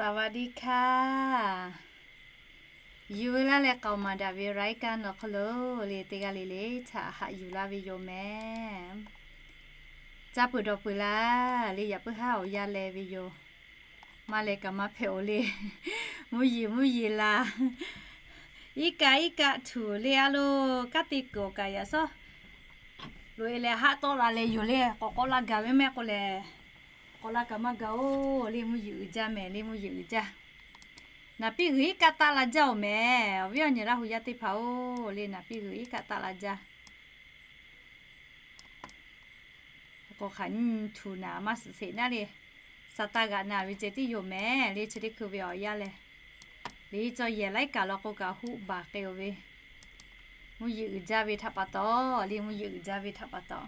สวัสดีค่ะ Yuˬ ve laˇ leh k'aoˍ maˍ daꞈ ve รายการ awˬ hk'aw lo le teˇ g'aˇ le le htaꞈ haꞈ yuˬ laˇ ve yoˬ mehˍ. Caˇ peuˬ dawˬ peuˬ laˇ le, yaꞈ puiˉ haˉ awˬ yanˇ leh ve yoˬ. Maˇ leh kaꞈ maˇ hpehꞈ-oˬ le. Mvuhˇ yeˬ mvuhˇ yeˬ laˬ. Iˉ kaˆ iˉ kaˆ htuꞈ le a lo, kanˉ te kuiˬ awˬ kaꞈ yaꞈ sawˉ loꞈ e leh haˆ tawˆ la leh yoˬ le. K'awꞈ k'awꞈ la gaˬ ve mehˆ k'o lehˬ, k'awꞈ la kaꞈ maˇ gaˬ-oˬ le. Mvuhˇ yeˬ uiˍ jaˇ mehˍ le, mvuhˇ yeˬ uiˍ jaˇ. Naˍ piˇ g'uiˬ iˉ kaˆ taˆ la jaˇ-oˬ mehˍ. Awˬ viˉ awˬ nyi Laˇ hu yaˇ teˇ hpaˍ-oˬ le, naˍ piˇ g'uiˬ iˉ kaˆ taˆ la jaˇ. K'o hk'aˬ nyi htuꞈ naˍ maˇ suhˍ sheˍ naˉ le. Saˍtanˍ g'aꞈ naˍ ve ceh tiˉ yoˬ mehˍ le. Chi teˇ hkui ve awˬ yanˇ lehˬ, le cawˬ yehˬ laiˉ kaꞈ law k'o kaꞈ huˆ baˬ k'ai-o ve, mvuhˇ yeˬ uiˍ jaˇ ve htaꞈ pa taw le, mvuhˇ yeˬ uiˍ jaˇ ve htaꞈ pa taw,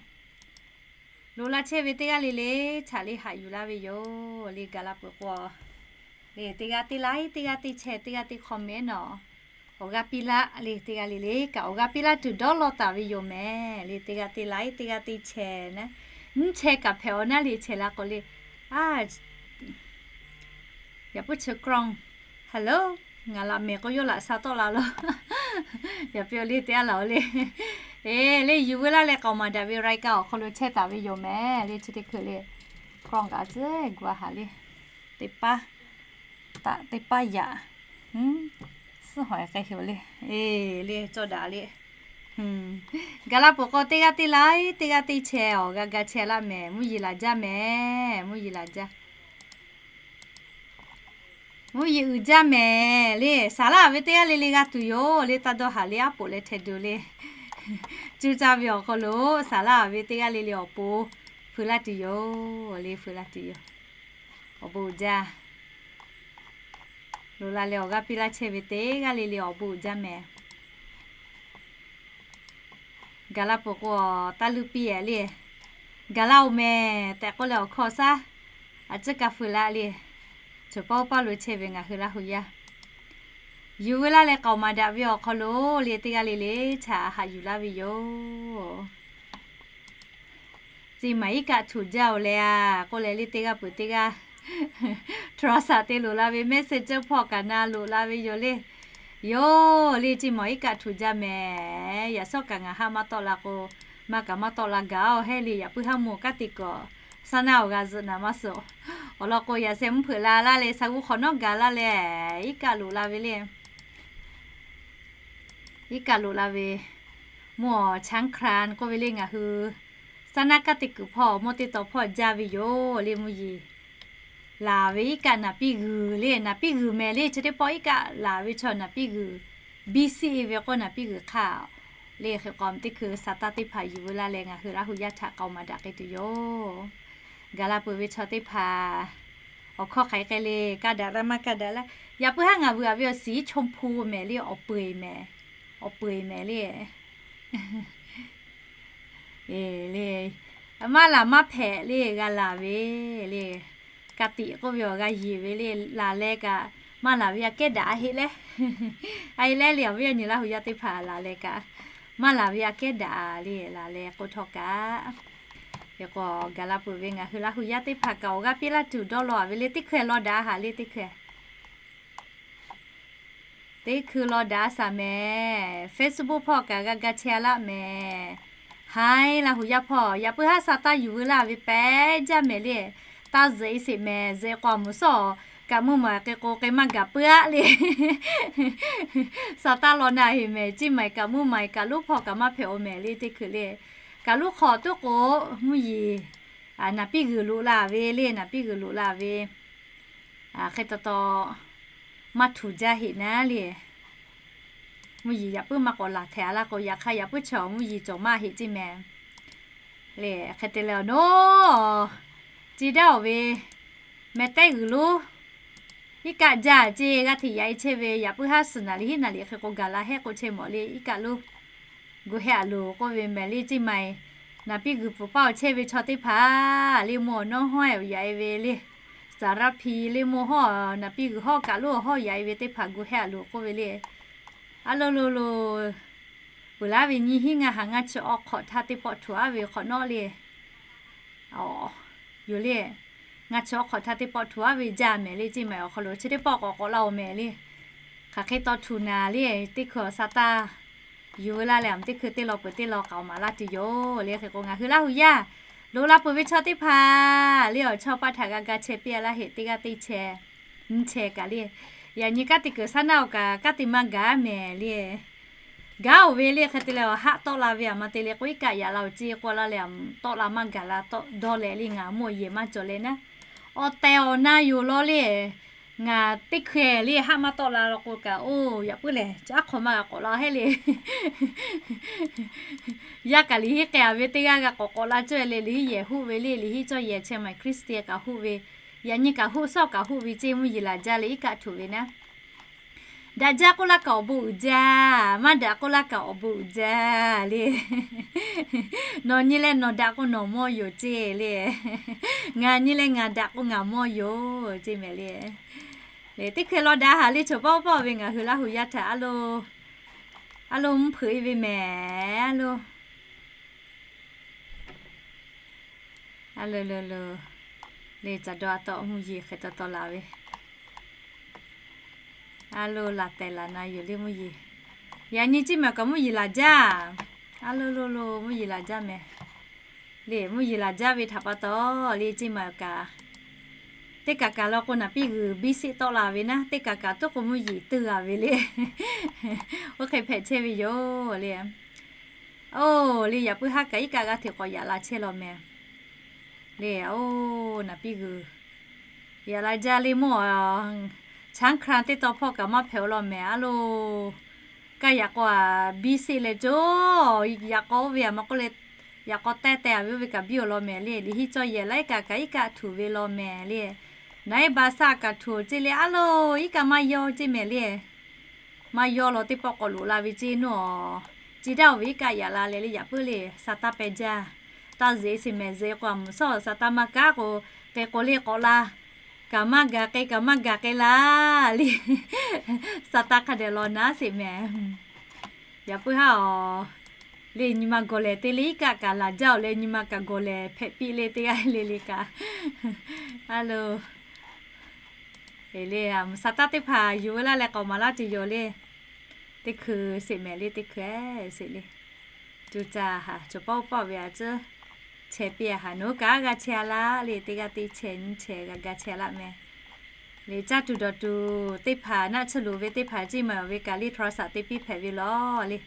loꞈ la chehˇ ve teˇ g'aˇ le le htaꞈ le haꞈ yuˬ laˇ ve yoˬ le. Gaˬ la peuˬ k'o, le teˇ g'aˇ teˇ like, teˇ g'aˇ teˇ share, teˇ g'aˇ teˇ comment nawˬ awˬ g'aˇ piˇ laˇ le. Teˇ g'aˇ le le kaꞈ awˬ g'aˇ piˇ laˇ tuˬ dawˇ law taˍ ve yoˬ mehˍ le. Teˇ g'aˇ teˇ like, teˇ g'aˇ teˇ share naˉ, nyiˇ share kaꞈ hpehꞈ-aw naˉ le, share la k'o le. A, yaꞈ puiˉ chi กล้อง Hello, ngaˬ laꞈ mehˍ k'o yawˇ laꞈ sha tawˆ la lo. Yaꞈ piˇ-oˬ le, teˇ g'aˇ laˬ-oˬ le. E, le yuˬ ve laˇ leh k'aoˍ maˍ daꞈ ve รายการ awˬ hk'aw lo chehˇ taˍ ve yoˬ mehˍ le. Chi teˇ hkui le กล้อง kaꞈ tcuhˉ gu a haˍ le. Teˇ paˉ taꞈ teˇ paˉ yaꞈ, suhˉ hawˍ k'ai hehꞈ-oˬ le. E, le cawˇ daꞈ le. Gaˬ la peuˬ k'o teˇ g'aˇ teˇ like, teˇ g'aˇ teˇ share awˬ g'a ga chehˇ laˇ mehˍ. Mvuhˇ yeˬ laˬ jaˇ mehˍ. Mvuhˇ yeˬ laˬ jaˇ. Mvuhˇ yeˬ uiˍ jaˇ mehˍ le. Saˍ laˇ ve teˇ g'aˇ le le g'a tuˬ yoˬ le. Taˇ dawˇ haˍ le, aˉ poꞈ leh hteh duˬ le. Cuˇ caˇ ve awˬ hk'aw lo saˍ laˇ ve teˇ g'aˇ le le awˬ pon feu laˇ tuˬ yoˬ le. Feu laˇ tuˬ yoˬ. Awˬ bon uiˍ jaˇ. Loꞈ la leh awˬ g'aˇ piˇ laˇ chehˇ ve teˇ g'aˇ le le awˬ bon uiˍ jaˇ mehˍ. Gaˬ la peuˬ k'o taˇ luˇ piˇ-eˬ le. Gaˬ laˇ-oˬ mehˍ tehꞈ k'oˆ leh awˬ hkawˇ shaˉ a ciˉ kaˇ feu laˇ le. Chawˬ pawˆ paˇ lo chehˇ ve ngaˬ hui Laˇ hu yaˇ, yuˬ ve laˇ leh k'aoˍ maˍ daꞈ ve awˬ hk'aw lo le teˇ g'aˇ le le htaꞈ haꞈ yuˬ laˇ ve yoˬ. Ceˇ maˬ iˉ kaˆ htuꞈ jaˇ-oˬ leh a k'oˆ leh le teˇ g'aˇ peuˬ teˇ g'aˇ โทรศัพท์ te loꞈ la ve, Messenger hpawˇ kaꞈ na loꞈ la ve yoˬ le. Yoˬ le, ceˇ maˬ iˉ kaˆ htuꞈ jaˇ mehˍ. Yaꞈ sawˉ kaꞈ ngaˬ haˆ maˇ tawˆ la k'o, maˇ kaꞈ maˇ tawˆ la gaˬ-oˬ. Heˆ le, yaꞈ puiˉ haˉ mvuhˇ kanˉ te kuiˬ saˉ naˇ awˬ g'a zuhꞈ naˍ maˇ suhˍ. Awˬ lawn k'o yaꞈ sheh mvuhˇ hpeuꞈ la laˇ leh sa g'uˇ hk'awꞈ nawˉ gaˬ laˇ leh iˉ kaˆ loꞈ la ve le. Iˉ kaˆ loꞈ la ve, mvuhˇ awˬ ช้างคลาน k'oˆ ve le ngaˬ hui saˉ naˇ kanˉ te kuiˬ hpawˇ mawˇ teˇ taw hpawˇ jaˇ ve yoˬ le. Mvuhˇ yeˬ laˬ ve iˉ kaˆ naˍ piˇ g'uiˬ le, naˍ piˇ g'uiˬ mehˍ le. Chi teˇ pawˆ iˉ kaˆ laˬ ve chaw naˍ piˇ g'uiˬ, B C A ve k'o naˍ piˇ g'uiˬ hk'aˇ le. Hk'e k'o teˇ hkui saˍ taˇ teˇ hpaˍ yuˬ ve laˇ leh ngaˬ hui Laˇ hu yaˇ htaꞈ k'aoˍ maˍ daꞈ k'ai tuˬ yoˬ. Gaˬ la peuˬ ve chaw teˇ hpaˍ awˬ hkawˇ hk'aˬ hk'e le, kaˇ daꞈ laˇ maˇ kaˇ daꞈ laˇ. Yaꞈ puiˉ haˉ ngaˬ hui a ve awˬ สีชมพู mehˍ le, awˬ peu eˬ mehˍ, awˬ peu eˬ mehˍ le. E le, maˇ laˬ maˇ hpehꞈ le g'a laˬ ve le. Ka tiꞈ k'oˆ ve awˬ g'a yeˬ ve le, laˬ leh kaꞈ maˇ laˬ ve aꞈ kehˉ daꞈ a heˆ leh, a heˆ leh le awˬ viˉ awˬ nyi Laˇ hu yaˇ teˇ hpaˍ laˬ leh kaꞈ maˇ laˬ ve aꞈ kehˉ daꞈ le. Laˬ leh k'oˆ htawˇ kaꞈ, hk'e k'o gaˬ la peuˬ ve ngaˬ hui Laˇ hu yaˇ teˇ hpaˍ kaꞈ awˬ g'aˇ piˇ laˇ tuˬ dawˇ law a ve le. Teˇ hkui law daꞈ a haˍ le. Teˇ hkui teˇ hkui law daꞈ a shaˍ mehˍ. Facebook hpawˇ kaꞈ g'a ga chehˇ a laˇ mehˍ. Haiˉ Laˇ hu yaˇ hpawˇ yaꞈ puiˉ haˉ saˍ taˇ yuˬ veu laˇ ve pehˉ jaˇ mehˍ le. Taˇ zuhꞈ e sheˍ mehˍ. Zuhꞈ e k'o a muˍ suhˉ kaꞈ mvuhˇ maˬ k'e k'o k'e maˇ gaˬ puiˉ a le. Saˍ taˇ law na heˍ mehˍ. Ceˇ maˬ kaꞈ mvuhˇ maˬ kaꞈ lonˉ hpawˇ kaꞈ maˇ hpehꞈ-oˬ mehˍ le. Teˇ hkui le kaꞈ lonˉ hk'aw tuˉ k'o mvuhˇ yeˬ naˍ piˇ g'uiˬ loꞈ la ve le. Naˍ piˇ g'uiˬ loꞈ la ve hk'e taw taw maˇ htuꞈ jaˇ heˆ naˉ le. Mvuhˇ yeˬ yaꞈ puiˉ maˇ k'awꞈ laˬ hpehꞈ a laˇ k'o, yaꞈ hk'aˇ yaꞈ puiˉ chaw mvuhˇ yeˬ cawˬ maˇ heˆ ceˇ mehˍ le. Hk'e te leh awˬ nawˉ, ceˇ daˇ awˬ ve mehˍ tehˉ g'uiˬ lonˉ iˉ kaˆ jaˇ ceˇ g'aˇ hteꞈ yaꞈ e chehˇ ve, yaꞈ puiˉ haˉ suhˍ naˍ liꞈ hiˉ naˍ liꞈ hk'e k'o gaˬ la hehˆ k'o chehˇ mawˬ le. Iˉ kaˆ lonˉ gu hehˆ a loˬ k'oˆ ve mehˍ le. Ceˇ maˬ naˍ piˇ g'uiˬ pfuhˍ paˇ awˬ chehˇ ve chaw teˇ hpaˍ le mvuhˇ awˬ nawˉ hawˉ yaꞈ e ve le. Saˍ raˇ hpi le mvuhˇ hawˉ naˍ piˇ g'uiˬ hawˉ kaꞈ lonˉ awˬ hawˉ yaꞈ e ve teˇ hpaˍ gu hehˆ a loˬ k'oˆ ve le. A lo lo lo, peuˬ laˇ ve nyiˇ hinˉ ngaˇ ha ngaˇ chi awˬ hk'awꞈ htaˇ teˇ pawˆ htuꞈ aˉ ve hk'awꞈ nawˉ le. Yoˬ le. Ngaˬ chi awˬ hk'awꞈ htaˇ teˇ pawˆ htuꞈ aˉ ve jaˇ mehˍ le, ceˇ maˬ awˬ hk'aw lo chi teˇ pawˆ k'awꞈ k'awꞈ la-oˬ mehˍ le. Hk'aˬ hk'e taw htuꞈ naˍ le, teˇ hkui awˬ sa taˇ yuˬ ve laˇ leh, a, teˇ hkui teˇ law peuˬ teˇ law k'aoˍ maˍ laˇ tuˬ yoˬ le. Hk'e k'o ngaˬ hui Laˇ hu yaˇ loꞈ la peuˬ ve chaw teˇ hpaˍ le, awˬ chawˇ paˆ htaꞈ g'a ga chehˇ piˇ laˇ heꞈ, teˇ g'aˇ teˇ chehˇ nyiˇ chehˇ kaꞈ le. Yaꞈ nyi kaꞈ teˇ kuiˬ saˉ naˆ-oˬ kaꞈ kaꞈ te maˇ gaˬ mehˍ le. Gaˬ-oˬ ve le, hk'e te leh awˬ haˆ tawˆ la ve aˬ ma te le k'o, iˉ kaˆ yaꞈ la-oˬ ceˇ k'o laˇ leh, tawˆ la maˇ gaˬ la tawˆ dawˇ leh le, ngaˬ mawˇ yehˬ maˇ cawˬ leh naˉ, awˬ tehˬ awˬ na yoˬ law le. Ngaˬ teˇ hkui le haˆ maˇ tawˆ la law k'o kaꞈ, oˇ yaꞈ puiˉ lehˬ, caˉ hk'awꞈ maˇ g'a k'awꞈ la heˆ le. Yaˇ kaꞈ liꞈ hiˆ k'ai-a ve teˇ g'aˇ g'a k'awꞈ k'awꞈ la cawˇ leh, liꞈ hiˆ yehˬ huˆ ve le, liꞈ hiˆ cawˇ yehˬ chehˇ maˬ Christian kaꞈ huˆ ve, yaꞈ nyi kaꞈ huˆ, sawˉ kaꞈ huˆ ve ceˇ, mvuhˇ yeˬ laˬ jaˇ le, iˉ kaˆ htuꞈ ve naˉ. Daꞈ jaˇ k'oˆ laˇ kaꞈ awˬ bon uiˍ jaˇ, maˇ daꞈ k'oˆ laˇ kaꞈ awˬ bon uiˍ jaˇ le. Nawˬ nyi leh nawˬ daꞈ k'o nawˬ mawˇ yoˬ ceˇ le. Ngaˬ nyi leh ngaˬ daꞈ k'o ngaˬ mawˇ yoˬ ceˇ mehˍ le. Le teˇ hkui law daꞈ haˍ le, chaw pawˆ pawˆ ve ngaˬ hui Laˇ hu yaˇ htaꞈ a lo, a lo mvuhˇ hpeuꞈ-e ve mehˍ, a lo. A lo lo lo, le caˬ dawˇ a taw mvuhˇ yeˬ hk'e taw taw la ve. A lo laˬ tehˬ laˬ na yoˬ le mvuhˇ yeˬ. Yaꞈ nyi ceˇ maˬ kaꞈ mvuhˇ yeˬ laˬ jaˇ. A lo lo lo mvuhˇ yeˬ laˬ jaˇ mehˍ. Le mvuhˇ yeˬ laˬ jaˇ ve htaꞈ pa taw le ceˇ maˬ kaꞈ, teˇ kaꞈ kaꞈ law k'o naˍ piˇ g'uiˬ biˇ seˆ tawˆ la ve naˉ, teˇ kaꞈ kaꞈ tuˉ k'o mvuhˇ yeˬ teˇ g'a ve le. Oˇ hk'e hpehꞈ chehˇ ve yoˬ le. Oˇ le yaꞈ puiˉ haˉ kaꞈ iˉ kaˆ g'a hteꞈ k'awꞈ yaꞈ la chehˇ law mehˍ. Le oˇ naˍ piˇ g'uiˬ yaꞈ la jaˇ le mawˇ, chaˉ hkaˇ teˇ taw hpawˇ kaꞈ maˇ hpehꞈ-oˬ law mehˍ a lo. Kaˇ yaꞈ k'aw a biˇ seˆ leh coˬ, yaꞈ k'aw oˇ ve aˬ ma k'oˆ le, yaꞈ k'aw teh teh a ve oˇ ve kaꞈ biˇ-oˬ law mehˍ le. Liꞈ hiˆ cawˇ yehˬ laiˉ kaꞈ kaꞈ iˉ kaˆ htuꞈ ve law mehˍ le. Naˉ iˉ ba saˆ kaꞈ htuꞈ-oˬ ceˇ le a lo, iˉ kaˆ maˇ yawˇ ceˇ mehˍ le. Maˇ yawˇ law teˇ pawˆ k'awꞈ loꞈ la ve ceˇ nawˇ, ci daˇ-oˬ ve iˉ kaˆ yaꞈ la leh le yaꞈ puiˉ le sa taˇ peh jaˇ. Taˇ zeꞈ sheˍ mehˍ, zeꞈ k'o a mvuhˬ shawˉ sa taˇ maˇ kaˉ k'o, k'e k'o le k'awꞈ la, kaꞈ maˇ gaˬ k'e kaꞈ maˇ gaˬ k'e la le. Sa taˇ hk'a dehꞈ law naˉ sheˍ mehˍ. Yaꞈ puiˉ haˉ-oˬ, le nyi ma gawˬ lehˬ te le iˉ kaˆ kaꞈ laˬ jaˇ-oˬ leh nyi ma kaꞈ gawˬ lehˬ hpehꞈ piˇ le teˇ g'aˇ le le kaꞈ. A lo, le a mvuhˬ sa taˇ teˇ hpaˍ yuˬ ve laˇ leh k'awꞈ maˍ laˇ tuˬ yoˬ le. Teˇ hkui sheˍ mehˍ le, teˇ hkui sheˍ le. Cuˇ caˇ haˍ, chaw pawˆ pawˆ ve a ciˉ chehˇ piˇ a haˍ, nawˬ hui kaꞈ g'a chehˇ a laˇ le, teˇ g'aˇ teˇ chehˇ nyiˇ chehˇ g'a ga chehˇ a laˇ mehˍ. Le caˇ tuˬ dawˬ tuˬ teˇ hpaˍ naˆ tsuhˇ loˍ ve teˇ hpaˍ ceˇ maˬ ve kaꞈ le โทรศัพท์ te piˇ hpehꞈ ve law le.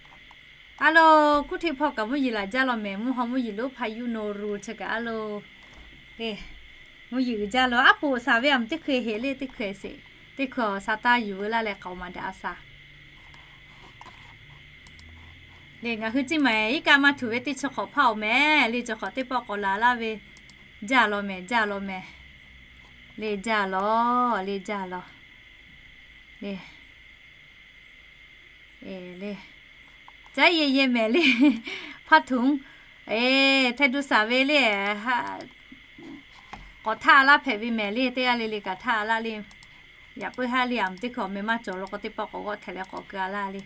A lo, kuˇ hteˇ hpawˇ kaꞈ mvuhˇ yeˬ laˬ jaˇ law mehˍ, mvuhˇ haw mvuhˇ yeˬ lonˉ hpaˇ yuˇ no ru chi kaꞈ a lo, le, mvuhˇ yeˬ uiˍ jaˇ law. Aˉ poꞈ shaˍ ve a mvuhˬ teˇ hkui heˍ le, teˇ hkui sheˍ, teˇ hkui awˬ sa taˇ yuˬ ve laˇ leh k'awꞈ maˍ daꞈ a shaˍ. Le ngaˬ hui ceˇ maˬ iˉ kaˆ maˇ htuꞈ ve teˇ chi hk'awꞈ hpaˇ-oˬ mehˍ le, chi hk'awꞈ teˇ pawˆ k'awꞈ laˬ laˇ ve, jaˇ law mehˍ, jaˇ law mehˍ, le jaˇ law, le jaˇ law, le, le, caˉ yehˬ yehˬ mehˍ le, hpaˇ htuꞈ, e, hteˇ duˇ shaˍ ve le, k'awꞈ htaˇ a laˇ hpehꞈ ve mehˍ le, teˇ g'aˇ le le kaꞈ htaˇ a laˇ le. Yaꞈ puiˉ haˉ le a mvuhˬ teˇ hkui awˬ meh maˇ cawˬ law k'o teˇ pawˆ k'awꞈ g'awˆ htehꞈ leh k'awꞈ keu a laˇ le.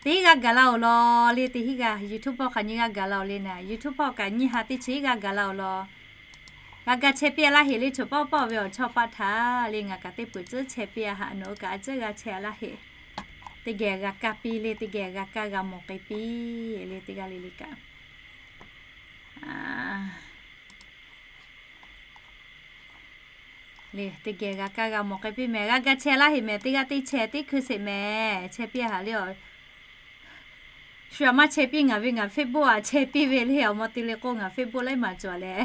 Teˇ hinˉ g'aˇ gaˬ la-oˬ law le, teˇ hinˉ g'aˇ YouTube hpawˇ hk'aˬ nyi g'aˇ gaˬ la-oˬ le naˍ, YouTube hpawˇ kaꞈ nyiˇ ha teˇ chi hinˉ g'aˇ gaˬ la-oˬ law. G'a ga chehˇ piˇ a laˇ heˍ le, chaw pawˆ pawˆ ve awˬ chawˇ paˆ htaꞈ le ngaˬ kaꞈ teˇ peuˬ ciˉ chehˇ piˇ a haꞈ, nawˬ hui kaꞈ a ciˉ g'a chehˇ a laˇ heˍ. Teˇ geh g'a kaˇ piˇ le, teˇ geh g'a kaˇ g'a mawˬ k'ai piˇ le, teˇ g'aˇ le le kaꞈ. Le teˇ geh g'a kaˇ g'a mawˬ k'ai piˇ mehˍ, g'a ga chehˇ laˇ heˍ mehˍ, teˇ g'aˇ teˇ chehˇ teˇ hkui sheˍ mehˍ, chehˇ piˇ a haꞈ le a. Shu a maˇ chehˇ piˇ ngaˬ ve ngaˬ Facebook a chehˇ piˇ ve le, awˬ maw te le k'o ngaˬ Facebook laiˉ maˬ cawˬ leh.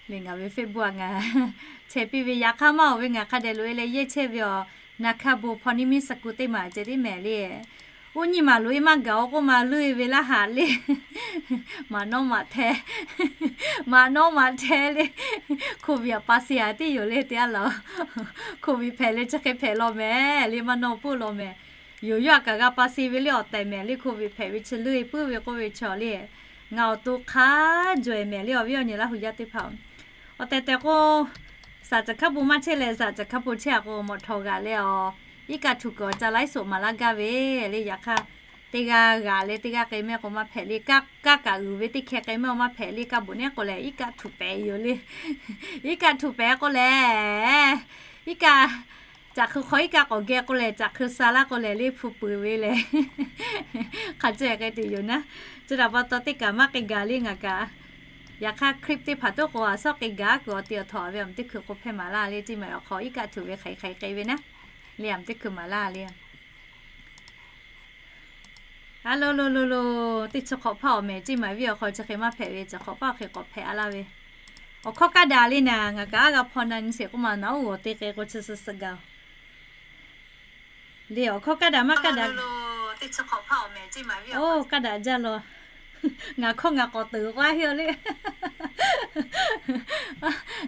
Le ngaˬ ve Facebook a ngaˬ chehˇ piˇ ve yaꞈ hk'aˇ maˇ-oˬ ve ngaˬ hk'a dehꞈ loꞈ-e leh yehˇ chehˇ ve awˬ naˍ hkaˇ bon hpaw niˇ miˇ suh ku teˇ maˬ ceh tiˉ mehˍ le. Oˇ nyi maˬ loꞈ-e maˇ gaˬ-oˬ k'oˆ ma leuˇ-e ve laˇ haꞈ le. Maꞈ nawˉ maꞈ hteh, maꞈ nawˉ maꞈ hteh le. Covid a pa se a tiˉ yoˬ le te a laˬ. Covid hpehꞈ leh chi hk'e hpehꞈ law mehˍ le, maˇ nawˇ peuˬ law mehˍ. Yoˬ yawˇ a kaꞈ g'a pa se ve le awˬ tehˬ mehˍ le, Covid hpehꞈ ve chi leuˇ-e puiˉ ve k'oˆ ve chaw le. Ngaˬ awˬ to hk'a jawˬ-e mehˍ le awˬ viˉ awˬ nyi Laˇ hu yaˇ teˇ hpaˍ-oˬ, awˬ tehˬ tehˬ k'o, saˍ caˬ hkaˉ bon maˇ chehˇ leh saˍ caˬ hkaˉ bon chehˇ a k'o mawꞈ htawꞈ g'aꞈ leh awˬ, iˉ kaˆ htuꞈ kuiˬ awˬ ca laiˉ soꞈ maˍ laˇ gaˇ ve le. Yaꞈ hk'aˇ Teˇ g'aˇ g'aꞈ leh teˇ g'aˇ k'ai mehˆ k'o maˇ hpehꞈ le. Kaˇ kaꞈ uiˍ ve teˇ hkeh k'ai mehˆ k'o maˇ hpehꞈ le. Kaˇ bvuhꞈ nehˉ k'o lehˬ, iˉ kaˆ htuꞈ pehˍ yoˬ le. Iˉ kaˆ htuꞈ pehˍ k'o lehˬ, iˉ kaˆ, caꞈ hk'eu hk'aw iˉ kaˆ k'awꞈ geh k'o lehˬ, caꞈ hk'eu sha laˇ k'o lehˬ le, hpu peuˬ ve lehˬ, hk'a ceh k'ai tuˬ yoˬ naˉ. Chi htaꞈ pa taw teˇ kaꞈ maˇ k'ai gaˬ le ngaˬ kaꞈ. Yaꞈ hk'aˇ คลิป teˇ hpaˍ toˉ k'o a shawˉ k'ai gaˬ kuiˬ awˬ te awˬ htawꞈ a ve awˬ teˇ hkui k'o hpehˇ maˍ laˇ le. Teˇ maˬ awˬ hk'aw iˉ kaˆ htuꞈ ve hk'aiˍ hk'aiˍ k'ai ve naˉ, le a teˇ hkui maˍ laˇ le. A lo lo lo lo, teˇ chi hk'awꞈ hpaˇ awˬ mehˍ Ceˇ Maiˍ viˉ awˬ hk'aw chi hk'e maˇ hpehꞈ ve, chi hk'awꞈ hpaˇ awˬ hk'e k'awꞈ hpehꞈ a laˇ ve. Awˬ hkawˇ kaˇ daꞈ le naˍ, ngaˬ kaꞈ a g'a hpaw na nyi sheˍ k'oˆ ma naˉ, oˇ awˬ te k'ai k'o chi suh suh gaˬ le. Awˬ hkawˇ kaˇ daꞈ maˇ kaˇ daꞈ, oˇ kaˇ daꞈ jaˇ law. Ngaˬ hkawˇ ngaˬ k'awꞈ teuˬ k'o a heˆ aw le.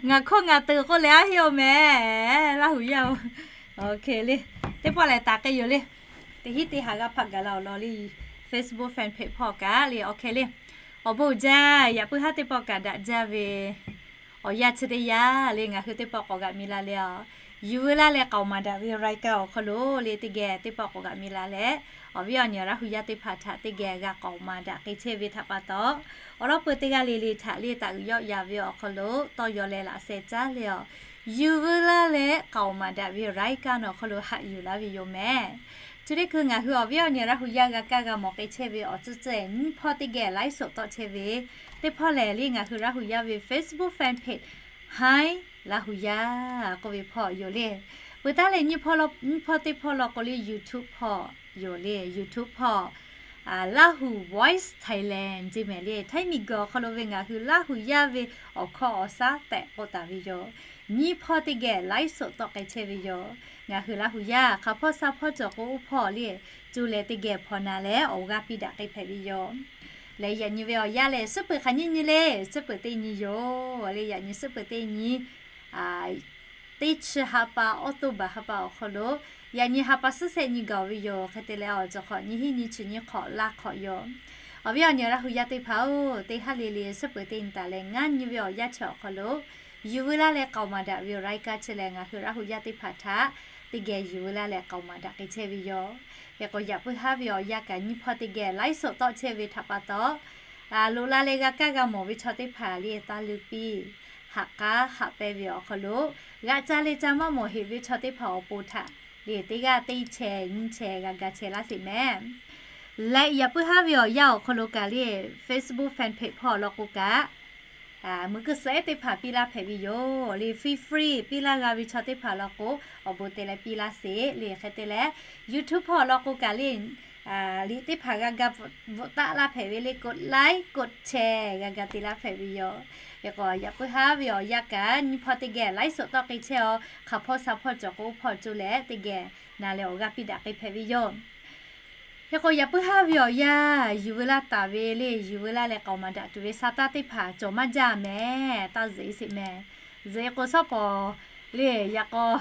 Ngaˬ hkawˇ ngaˬ teuˬ k'o lehˬ a heˆ aw mehˍ, Laˇ huˍ yaˇ oˬ. Oˇ hk'e le, teˇ pawˆ lehˬ taˍ k'ai yoˬ le. Teˇ hinˉ teˇ ha g'a hpaˆ gaˬ la awˬ lawn le, Facebook fan page hpawˇ kaꞈ le. Oˇ hk'e le, awˬ bon uiˍ jaˇ. Yaꞈ puiˉ haˉ teˇ pawˆ kaꞈ daꞈ jaˇ ve awˬ yanˇ chi teˇ yanˇ le, ngaˬ hui teˇ pawˆ k'awꞈ g'aꞈ mi la le a. Yuˬ veu laˇ leh k'aoˍ maˍ daꞈ ve รายการ awˬ hk'aw lo le, teˇ geh teˇ pawˆ k'awꞈ g'aꞈ mi la leh, awˬ viˉ awˬ nyi Laˇ huˍ yaˇ teˇ hpaˍ htaꞈ teˇ geh g'a k'aoˍ maˍ daꞈ k'ai chehˇ ve htaꞈ pa taw, awˬ lawˉ peu teˇ g'aˇ le le htaꞈ le taˍ uiˍ yawˆ yan ve awˬ hk'aw lo tawˇ yaw leh laꞈ sheh caˉ le a. Yuˬ veu laˇ leh k'aoˍ maˍ daꞈ ve รายการ awˬ hk'aw lo haꞈ yuˬ laˇ ve yoˬ mehˍ. Chi teˇ hkui ngaˬ hui awˬ viˉ awˬ nyi Laˇ huˍ yaˇ g'a kaˇ g'a mawˬ k'ai chehˇ ve awˬ tcuhˇ tcuhˇ nyiˇ hpawˇ teˇ geh ไลฟ์สด tawˆ chehˇ ve teˇ hpawˇ lehˬ le, ngaˬ hui Laˇ huˍ yaˇ ve Facebook fan page Hi Laˇ huˍ yaˇ k'oˆ ve hpawˇ yoˬ le. Peuˬ taˉ leh nyiˇ hpawˇ teˇ hpawˇ law k'o le, YouTube hpawˇ yoˬ le. YouTube hpawˇ Laˇ huˍ Voice Thailand Ceˇ Maiˍ le, Htaiˇ miˬguiˬ awˬ hk'aw lo ve ngaˬ hui Laˇ huˍ yaˇ ve awˬ hkawˇ awˬ shaˉ tehꞈ k'oˆ taˍ ve yoˬ. Nyiˇ hpawˇ teˇ geh ไลฟ์สด tawˆ k'ai chehˇ ve yoˬ. Ngaˬ hui Laˇ huˍ yaˇ hk'aˬ hpawˇ sha hpawˇ cawˬ k'o oˇ hpawˇ le, cuˇ leh teˇ geh hpaw na leh awˬ g'aˇ piˇ daꞈ k'ai hpehꞈ ve yoˬ. Leh yaꞈ nyi ve awˬ yanˇ lehˬ, suhˉ peuˬ hk'aˬ nyiˇ nyi le, suhˉ peuˬ teˇ nyi yoˬ le. Yaꞈ nyi suhˉ peuˬ teˇ nyi, teˇ chi ha pa, October ha pa awˬ hk'aw lo, yaꞈ nyi ha pa suhˉ shehˆ nyi gaˬ ve yoˬ. Hk'e te leh awˬ cawˬ hk'awꞈ nyiˇ hinˉ nyiˇ chi nyiˇ hk'awꞈ laˇ hk'awꞈ yoˬ. Awˬ viˉ awˬ nyi Laˇ huˍ yaˇ teˇ hpaˍ oˬ, teˇ haˉ le le suhˉ peuˬ teˇ nyi taˍ leh ngaˇ nyi ve awˬ yanˇ chi awˬ hk'aw lo, yuˬ veu laˇ leh k'aoˍ maˍ daꞈ ve รายการ chi lehˬ, ngaˬ hui Laˇ huˍ yaˇ teˇ hpaˍ htaꞈ teˇ geh yuˬ veu laˇ leh k'aoˍ maˍ daꞈ k'ai chehˇ ve yoˬ. Hk'e k'o yaꞈ puiˉ haˉ ve awˬ yanˇ kaꞈ nyiˇ hpawˇ teˇ geh ไลฟ์สด tawˆ chehˇ ve htaꞈ pa taw, loꞈ la leh g'a kaˇ g'a mawˬ ve chaw teˇ hpaˍ le taˇ luˇ piˇ, haꞈ k'aˉ haꞈ pehnˇ ve awˬ hk'aw lo, g'aꞈ ca leh ca maˇ mawˬ heꞈ ve chaw teˇ hpaˍ awˬ pon htaꞈ le teˇ g'aˇ teˇ chehˇ nyiˇ chehˇ g'a ga chehˇ laˇ sheˍ mehˍ. Leh yaꞈ puiˉ haˉ ve awˬ yanˇ awˬ hk'aw lo kaꞈ le, Facebook fan page hpawˇ law k'o kaꞈ, muiˬ keu suhˍ ehˉ teˇ hpaˍ piˇ laˇ hpehꞈ ve yoˬ le. Free free piˇ laˇ g'a ve chaw teˇ hpaˍ law k'o, awˬ bon te leh piˇ laˇ sheˍ le. Hk'e te leh, YouTube hpawˇ law k'o kaꞈ le, liꞈ teˇ hpaˍ g'a ga bvuhꞈ taˆ laˇ hpehꞈ ve le, กดไลค์ กดแชร์ g'a ga te laˇ hpehꞈ ve yoˬ. Hk'e k'o yaꞈ puiˉ haˉ ve awˬ yanˇ kaꞈ nyiˇ hpawˇ teˇ geh ไลฟ์สด tawˆ k'ai chehˇ a. Hk'aˬ hpawˇ sha hpawˇ cawˬ k'o oˇ hpawˇ cuˇ leh teˇ geh na leh awˬ g'aˇ piˇ daꞈ k'ai hpehꞈ ve yoˬ. Hk'e k'o yaꞈ puiˉ haˉ ve awˬ yanˇ yuˬ veu laˇ taˍ ve le, yuˬ veu laˇ leh k'aoˍ maˍ daꞈ tuˬ ve sa taˇ teˇ hpaˍ cawˬ maˇ jaˇ mehˍ. Taˇ zuhꞈ e sheˍ mehˍ. Zuhꞈ e k'o shawˉ pawˍ le, yaꞈ k'aw,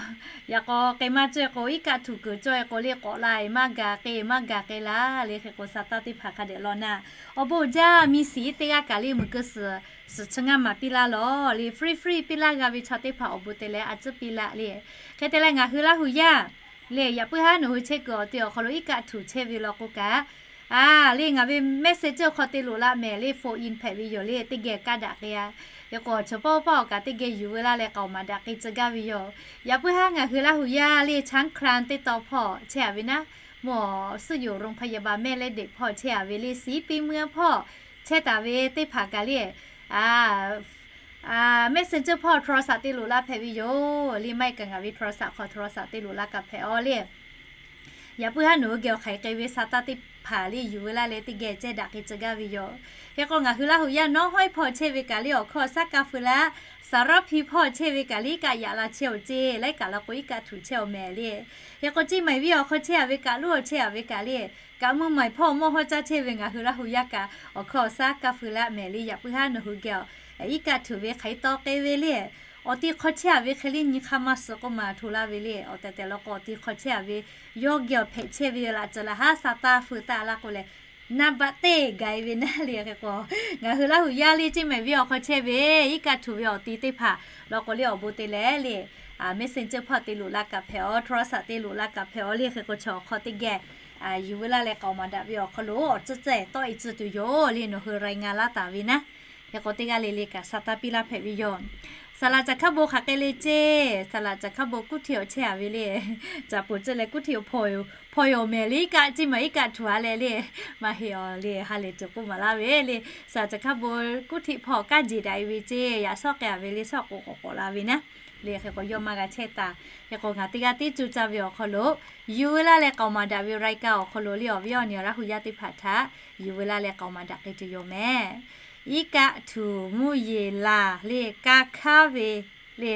yaꞈ k'aw k'ai maˇ cawˇ e k'o, iˉ kaˆ htuꞈ kuiˬ cawˇ e k'o le, k'awꞈ la e maˇ gaˬ k'e maˇ gaˬ k'e laˇ le. Hk'e k'o sa taˇ teˇ hpaˍ hk'a dehꞈ law naˇ, awˬ bon uiˍ jaˇ. Miˬ shiˍ teˇ g'aˇ kaꞈ le muiˬ keu suhˍ suhˍ chi ngaˇ maˍ piˇ laˇ lawˬ le. Free free piˇ laˇ g'a ve chaw teˇ hpaˍ awˬ bon te leh a tcuhˉ piˇ laˇ le. Hk'e te leh ngaˬ hui Laˇ huˍ yaˇ le, yaꞈ puiˉ haˉ nawˬ hui chehˇ kuiˬ awˬ te awˬ hk'aw lo iˉ kaˆ htuꞈ chehˇ ve law k'o kaꞈ, a le ngaˬ ve Messenger hk'aw te loꞈ la mehˍ le, phone in hpehꞈ ve yoˬ le. Teˇ geh kaˇ daꞈ k'ai a. Hk'e k'o chaw pawˆ pawˆ awˬ kaꞈ teˇ geh yuˬ veu laˇ leh k'aoˍ maˍ daꞈ k'ai tcuh gaˇ ve yoˬ. Yaꞈ puiˉ haˉ ngaˬ hui Laˇ huˍ yaˇ le ช้างคลาน teˇ taw hpawˇ chehˇ a ve naˉ, mawˬ suhˉ yoˬ โรงพยาบาลแม่เหล็ก hpawˇ chehˇ a ve le, ศรีปีเมือง hpawˇ chehˇ taˍ ve teˇ hpaˍ kaꞈ le, a, Messenger hpawˇ โทรศัพท์ te loꞈ la hpehꞈ ve yoˬ le. Maˇ heˆ kaꞈ ngaˬ ve โทรศัพท์ hk'aw โทรศัพท์ te loꞈ la kaꞈ hpehꞈ a le. Yaꞈ puiˉ haˉ nawˬ hui geh awˬ hk'aˬ hk'e k'ai ve sa taˇ teˇ hpaˍ le yuˬ veu laˇ leh teˇ geh ceh daꞈ k'ai tcuh gaˇ ve yoˬ. Hk'e k'o ngaˬ hui Laˇ huˍ yaˇ น้องฮ้อย hpawˇ chehˇ ve kaꞈ le awˬ hkawˇ shaˉ kaˇ feu laˇ, สารภี hpawˇ chehˇ ve kaꞈ le iˉ kaˆ yaꞈ la chehˇ awˬ ceˇ, laiˉ kaꞈ law k'o iˉ kaˆ htuꞈ chehˇ awˬ mehˍ le. Hk'e k'o Ceˇ Maiˍ viˉ awˬ hk'aw chehˇ a ve kaꞈ, Luˇ awˬ chehˇ a ve kaꞈ le, kaꞈ mvuhˇ maˬ hpawˇ mawˇ hawˉ caˇ chehˇ ve ngaˬ hui Laˇ huˍ yaˇ kaꞈ awˬ hkawˇ shaˉ kaˇ feu laˇ mehˍ le. Yaꞈ puiˉ haˉ nawˬ hui geh a iˉ kaˆ htuꞈ ve hk'aˬ hk'e tawˇ k'ai ve le, awˬ ti hk'aw chehˇ a ve hk'e le nyi hk'aˇ maˇ suh k'oˆ ma hto laˇ ve le. Awˬ tehˬ tehˬ law k'o awˬ ti hk'aw chehˇ a ve yawˇ geh awˬ hpehꞈ chehˇ ve laꞈ ceuˬ laꞈ haˉ sa taˇ feu taˇ laˇ k'o leh, naˇ baˆ teˇ ga e ve naˉ le. Hk'e k'o ngaˬ hui Laˇ huˍ yaˇ le Ceˇ Maiˍ viˉ awˬ hk'aw chehˇ ve iˉ kaˆ htuꞈ ve awˬ ti teˇ hpaˍ law k'o le awˬ bon te leh le, Messenger hpawˇ te loꞈ la kaꞈ hpehꞈ a, โทรศัพท์ te loꞈ la kaꞈ hpehꞈ a le. Hk'e k'o chaw awˬ hk'aw teˇ geh yuˬ veu laˇ leh k'aoˍ maˍ daꞈ ve awˬ hk'aw lo awˬ tcuhˇ cehˇ tawˆ e tcuh tuˬ yoˬ le, nawˬ hui รายงาน laˇ taˍ ve naˉ. Hk'e k'o teˇ g'aˇ le le kaꞈ sa taˇ piˇ laˇ hpehꞈ ve yoˬ. Saˍ laꞈ caˬ hkaˇ bon hk'aˬ hk'e le ceˇ, saˍ laꞈ caˬ hkaˇ bon kuˉ htiꞈ awˬ chehˇ a ve le. Caˍ poˍ cehˇ leh kuˉ htiꞈ hpaw yoˬ mehˍ le, iˉ kaˆ ceˇ maˬ iˉ kaˆ htuꞈ a leh le. Maˇ heˆ awˬ le, ha lehˬ tuˬ k'oˆ maˍ laˇ ve le. Saˍ laꞈ caˬ hkaˇ bon kuˉ htiꞈ hpaw kaˇ jeˬ daꞈ e ve ceˇ, yaꞈ shawˉ k'ai a ve le, shawˉ k'oˍ k'awꞈ k'awꞈ la ve naˉ. Le hk'e k'o yawˇ maˇ g'a chehˇ taˍ. Hk'e k'o ngaˬ teˇ g'aˇ tiˉ cuˇ caˇ ve awˬ hk'aw lo yuˬ veu laˇ leh k'aoˍ maˍ daꞈ ve รายการ awˬ hk'aw lo le awˬ viˉ awˬ nyi Laˇ hu yaˇ teˇ hpaˍ htaꞈ yuˬ veu laˇ leh k'aoˍ maˍ daꞈ k'ai tuˬ yoˬ mehˍ. Iˉ kaˆ htuꞈ mvuhˇ yeˬ laˬ le, ka hkaˉ ve le,